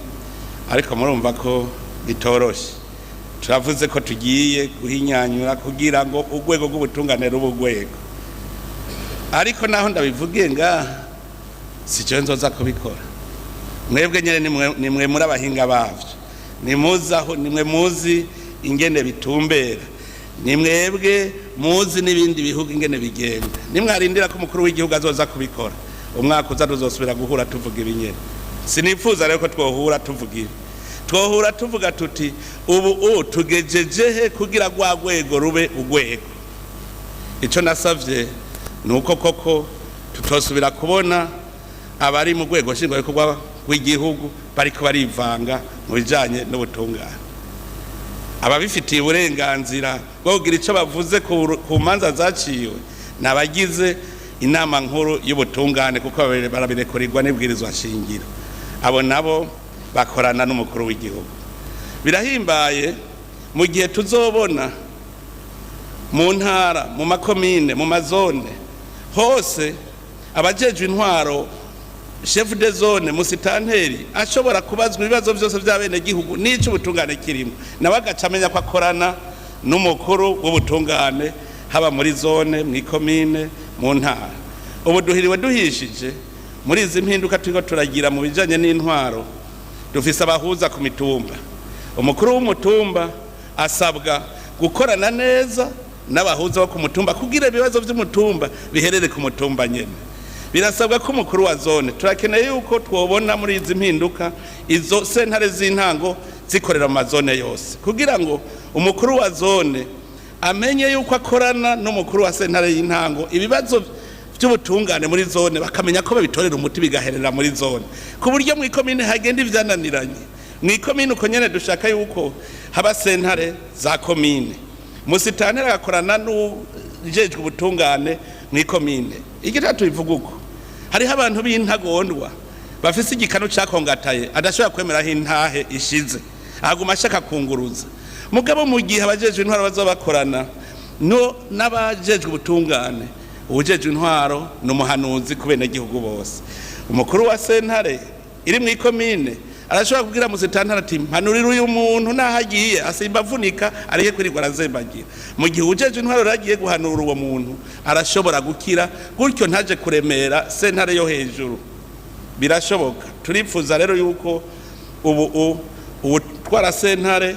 ariko murumva ko bitoroshe. Turavuze ko tugiye guhinyanyura kugira ngo urwego rw'ubutungane rube urwego, ariko naho ndabivugiye ngaha si jewe nzoza kubikora. Mwebwe nyene nimwe muri abahinga bavyo, nimuzaho, nimwe muzi ingene bitumbera, nimwebwe muzi n'ibindi bihugu ingene bigenda. Nimwarindira ko umukuru w'igihugu azoza kubikora, umwaka uza tuzosubira guhura tuvuga ibinyene. Sinifuza rero ko twohura tuvuga ibi, twohura tuvuga tuti ubu tugejeje he kugira rwa rwego rube urwego. Ico nasavye ni uko koko tutosubira kubona abari mu rwego nshingwabikorwa rw'igihugu bariko barivanga mu bijanye n'ubutungane. Ababifitiye uburenganzira bwo kugira ico bavuze ku manza zaciwe ni abagize inama nkuru y'ubutungane, kuko barabirekurirwa n'ibwirizwa nshingiro. Abo nabo bakorana n'umukuru w'igihugu. Birahimbaye mu gihe tuzobona mu ntara, mu makomine, mu mazone hose abajejwe intwaro, chef de zone, musitanteri ashobora kubazwa ibibazo byose by'abenegihugu n'ico ubutungane kirimo, nawe agaca amenya ko akorana n'umukuru w'ubutungane, haba muri zone, mu ikomine, mu ntara. Ubu duhiriwe duhishije muri izi mpinduka turiko turagira mu bijanye n'intwaro. Dufise abahuza ku mitumba. Umukuru w'umutumba asabwa gukorana neza n'abahuza bo ku mutumba kugira ibibazo by'umutumba biherere ku mutumba nyene. Birasabwa ko umukuru wa zone, turakeneye yuko twobona muri izi mpinduka izo sentare z'intango zikorera mu mazone yose, kugira ngo umukuru wa zone Amenye yuko akorana n'umukuru wa sentare y'intango, ibibazo by'ubutungane muri zone bakamenya ko babitorera umuti, bigaherera muri zone, ku buryo mu ikomine hagenda ivyananiranye mu ikomine. Uko nyene dushaka yuko haba sentare za komine, musitanteri agakorana n'ujejwe ubutungane mu ikomine. Igitatu bivuga uko hariho abantu b'intagondwa bafise igikanu cakongataye, adashobora kwemera aho intahe ishize, aguma ashaka kunguruza. Mugabo mu gihe abajejwe intwaro bazoba bakorana no n'abajejwe ubutungane, uwujejwe intwaro ni umuhanuzi ku benegihugu bose. Umukuru wa sentare iri mu ikomine arashobora kubwira musitantare ati: "Mpanurira uyu muntu, naho agiye asimba avunika, areke kwirirwa arazembagira." Mu gihe uwujejwe intwaro rero agiye guhanura uwo muntu, arashobora gukira gutyo, ntaje kuremera sentare yo hejuru. Birashoboka. Turipfuza rero yuko ubu uwutwara sentare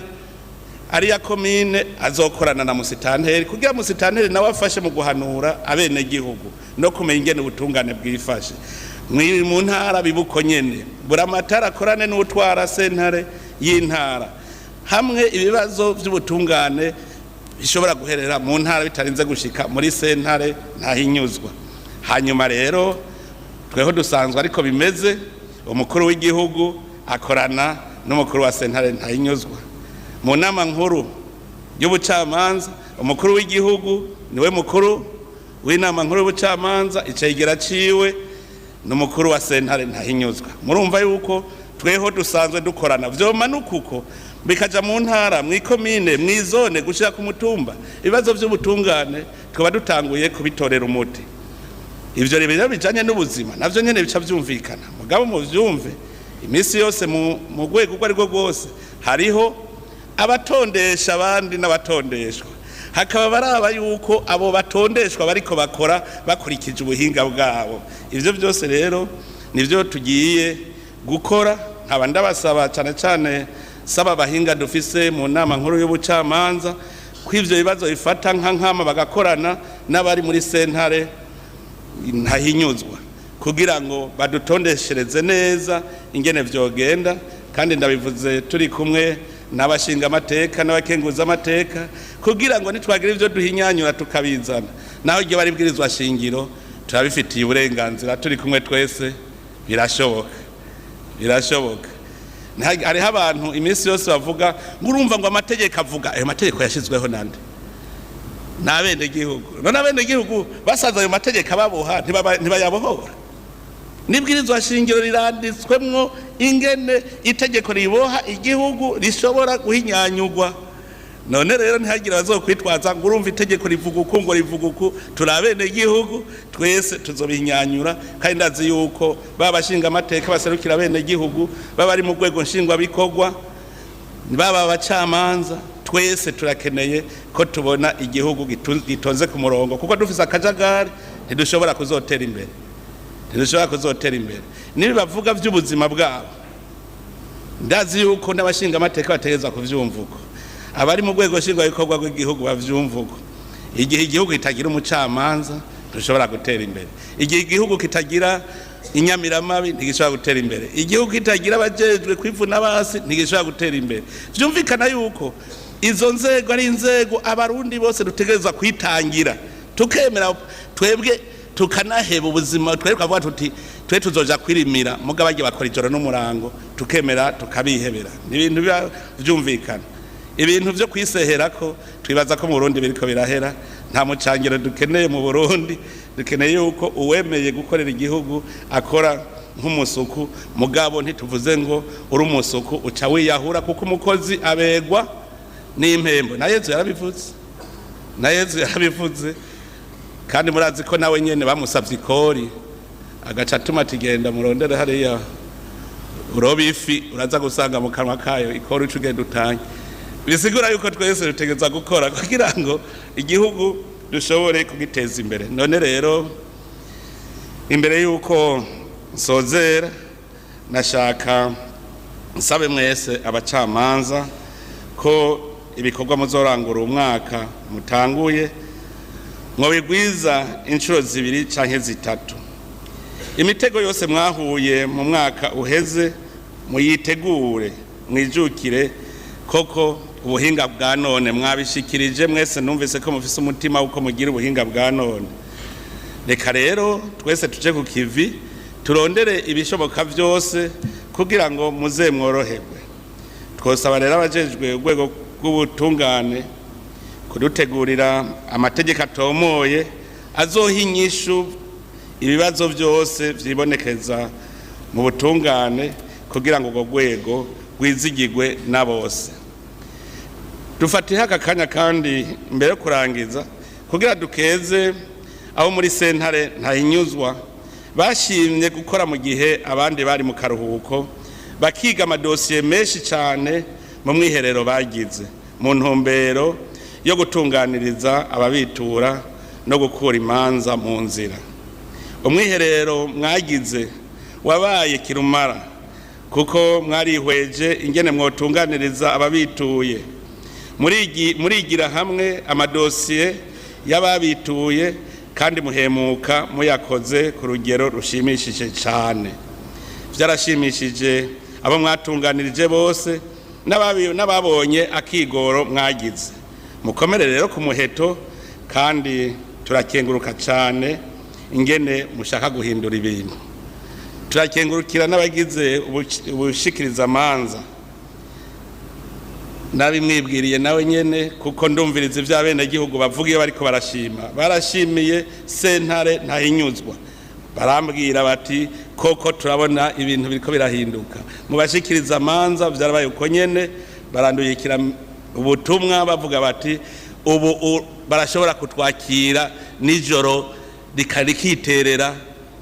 ariya komine azokorana na musitanteri, kugira musitanteri nawe afashe mu guhanura abenegihugu no kumenya ingene ubutungane bwifashe. Mu ntara bibuko nyene, buramatari akorane n'utwara sentare y'intara, hamwe ibibazo by'ubutungane bishobora guherera mu ntara bitarinze gushika muri sentare ntahinyuzwa. Hanyuma rero tweho dusanzwe ariko bimeze, umukuru w'igihugu akorana n'umukuru wa sentare ntahinyuzwa mu nama nkuru y'ubucamanza. Umukuru w'igihugu niwe mukuru w'inama nkuru y'ubucamanza, icegera ciwe n'umukuru wa sentare ntahinyuzwa. Murumva yuko tweho dusanzwe dukorana. Vyomanuka uko bikaja mu ntara, mw'ikomine, mw'izone, gushika ku mutumba, ibibazo vy'ubutungane tukaba dutanguye kubitorera umuti. Ivyo rero bijanye n'ubuzima navyo nyene bica vyumvikana. Mugabo muvyumve, iminsi yose mu rwego urwo arirwo rwose hariho abatondesha abandi n'abatondeshwa, hakaba baraba yuko abo batondeshwa bariko bakora bakurikije ubuhinga bwabo. Ivyo byose rero nivyo tugiye gukora. Nkaba ndabasaba cyane cyane, saba abahinga dufise mu nama nkuru y'ubucamanza, ko ivyo bibazo bifata nka nkama, bagakorana n'abari muri sentare ntahinyuzwa, kugira ngo badutondeshereze neza ingene vyogenda. Kandi ndabivuze turi kumwe n'abashinga amateka n'abakenguza amateka, kugira ngo nitwagira ivyo duhinyanyura tukabizana, naho iryo bari bwirizwa shingiro turabifitiye uburenganzira. Turi kumwe twese birashoboka, birashoboka. Hariho abantu iminsi yose bavuga ngo urumva ngo amategeko avuga. Ayo mategeko yashyizweho nande? N'abenegihugu. None abenegihugu basaza ayo mategeko ababoha, ntibayabohora? N'ibwirizwa shingiro riranditswemwo ingene itegeko riboha igihugu rishobora guhinyanyugwa. None rero ntihagire abazokwitwaza ngo urumva itegeko rivuga uku, ngo rivuga uku. Turi abenegihugu twese, tuzobihinyanyura. Kandi ndazi yuko baba bashinga amateka baserukira abenegihugu, baba ari mu rwego nshingwabikorwa, baba abacamanza, twese turakeneye ko tubona igihugu gitonze ku murongo, kuko dufise akajagari ntidushobora kuzotera imbere, ntidushobora kuzotera imbere. Nibi bavuga by'ubuzima bwabo, ndazi yuko n'abashinga amateka bategerezwa kuvyumva uko, abari mu rwego nshingwabikorwa rw'igihugu bavyumva uko. Igihe igihugu kitagira umucamanza, ntushobora gutera imbere. Igihe igihugu kitagira inyamiramabi, ntigishobora gutera imbere. Igihugu kitagira abajejwe kwivuna basi, ntigishobora gutera imbere. Vyumvikana yuko izo nzego ari inzego abarundi bose dutegerezwa kwitangira, tukemera twebwe tukanaheba ubuzima. Twe tukavuga tuti twe tuzoja kwirimira, mugabo bagiye bakora ijoro n'umurango, tukemera tukabihebera. Ni ibintu biba vyumvikana. Ibintu vyo kwiseherako twibaza ko mu Burundi biriko birahera. Nta mucangiro dukeneye mu Burundi. Dukeneye yuko uwemeye gukorera igihugu akora nk'umusuku. Mugabo ntituvuze ngo uri umusuku uca wiyahura, kuko umukozi abegwa n'impembo. Na Yezu yarabivuze, na Yezu yarabivuze. Kandi murazi ko nawe nyene bamusavye ikori, agaca atuma ati: "Genda murondere hariya uroba ifi, uraza gusanga mu kanwa kayo ikori, uca ugenda utange." Bisigura yuko twese dutegereza gukora kugira ngo igihugu dushobore kugiteza imbere. None rero imbere yuko nsozera, nashaka nsabe mwese abacamanza ko ibikorwa muzorangura umwaka mutanguye mwobigwiza inshuro zibiri canke zitatu. Imitego yose mwahuye mu mwaka uheze muyitegure, mwijukire koko. Ubuhinga bwa none mwabishikirije mwese, numvise ko mufise umutima uko mugira ubuhinga bwa none. Reka rero twese tuje ku kivi, turondere ibishoboka byose kugira ngo muze mworoherwe. Twosaba rero abajejwe urwego rw'ubutungane kudutegurira amategeko atomoye azoha inyishu ibibazo byose vyibonekeza mu butungane, kugira ngo urwo rwego rwizigirwe na bose. Dufatiye aka kanya kandi mbere yo kurangiza kugira dukeze abo muri sentare Ntahinyuzwa bashimye gukora mu gihe abandi bari mu karuhuko, bakiga amadosiye menshi cyane mu mwiherero bagize mu ntumbero yo gutunganiriza ababitura no gukura imanza mu nzira. Umwiherero mwagize wabaye kirumara, kuko mwarihweje ingene mwotunganiriza ababituye, murigira hamwe amadosiye y'ababituye, kandi muhemuka muyakoze ku rugero rushimishije cyane. Byarashimishije abo mwatunganirije bose n'ababonye akigoro mwagize. Mukomere rero ku muheto, kandi turakenguruka cyane ingene mushaka guhindura ibintu. Turakengurukira n'abagize ubushikirizamanza, nabimwibwiriye nawe nyene, kuko ndumviriza ibyo abenegihugu bavuga iyo bariko barashima. Barashimiye sentare Ntahinyuzwa, barambwira bati: "Koko turabona ibintu biriko birahinduka mu bashikiriza amanza." Vyarabaye uko nyene, baranduyikira ubutumwa bavuga bati: "Ubu barashobora kutwakira nijoro rikiterera,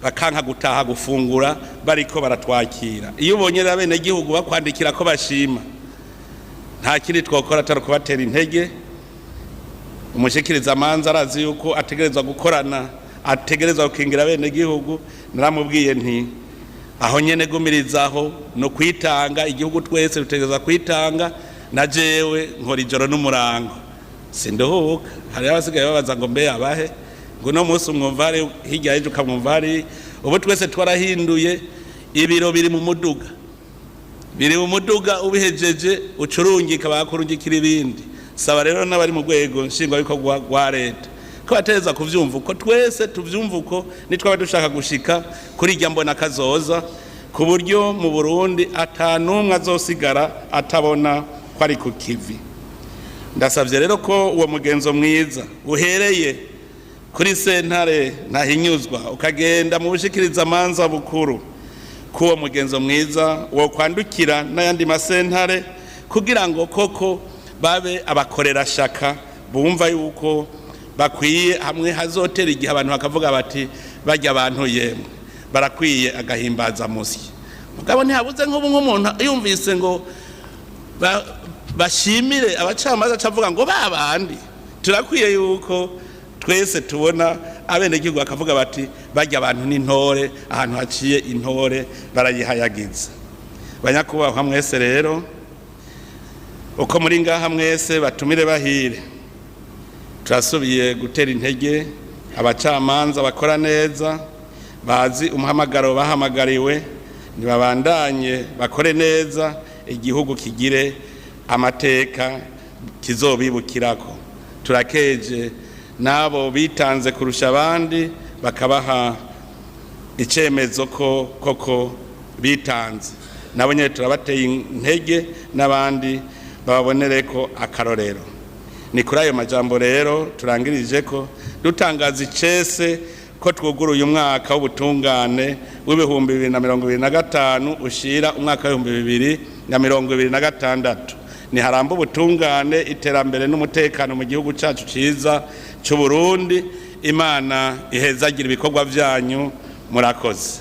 bakanka gutaha gufungura bariko baratwakira." Iyo ubonye rero abenegihugu bakwandikira ko bashima, nta kindi twakora atari kubatera intege. Umushikirizamanza arazi yuko ategerezwa gukorana, ategerezwa gukingira abenegihugu. Naramubwiye nti: "Aho nyene gumirizaho no kwitanga, igihugu twese dutegerezwa kwitanga." Na jewe nkora ijoro n'umurango, sinduhuka. Hariho abasigaye babaza ngo: "Mbe abahe?" Ngo uno munsi umwumva hari hirya, y'ejo ukamwumva hari. Ubu twese twarahinduye, ibiro biri mu muduga, biri mu muduga. Ubihejeje ucurungika, bakurungikira ibindi. Saba rero n'abari mu rwego nshingwabikorwa rwa leta ko batereza kuvyumva uko, twese tuvyumva uko, nitwaba dushaka gushika kuri irya mbona kazoza, ku buryo mu Burundi ata n'umwe azosigara atabona ko ari ku kivi. Ndasavye rero ko uwo mugenzo mwiza uhereye kuri sentare Ntahinyuzwa ukagenda mu bushikirizamanza bukuru, ko uwo mugenzo mwiza wo kwandukira n'ayandi masentare, kugira ngo koko babe abakorerashaka bumva yuko bakwiye, hamwe hazotera igihe abantu bakavuga bati: "Bajya abantu yemwe barakwiye agahimbaza musyi." Mugabo ntihabuze nk'ubu nk'umuntu yumvise ngo bashimire abacamanza acavuga ngo ba bandi. Turakwiye yuko twese tubona abenegihugu bakavuga bati: "Bajya abantu n'intore, ahantu haciye intore barayihayagiza." Banyakubahwa mwese rero uko muri ngaha mwese, batumire bahire, turasubiye gutera intege abacamanza bakora neza, bazi umuhamagaro bahamagariwe. Ntibabandanye bakore neza, igihugu kigire amateka kizobibukirako. Turakeje n'abo bitanze kurusha abandi, bakabaha icyemezo ko koko bitanze. Nabo nyine turabateye intege, n'abandi bababonere ko akarorero. Ni kuri ayo majambo rero turangirije ko dutangaza icese ko twuguruye umwaka w'ubutungane w'2025 ushira umwaka w'2026. Niharamba ubutungane, iterambere n'umutekano mu gihugu cyacu cyiza cy'u Burundi. Imana ihezagira ibikorwa byanyu. Murakoze.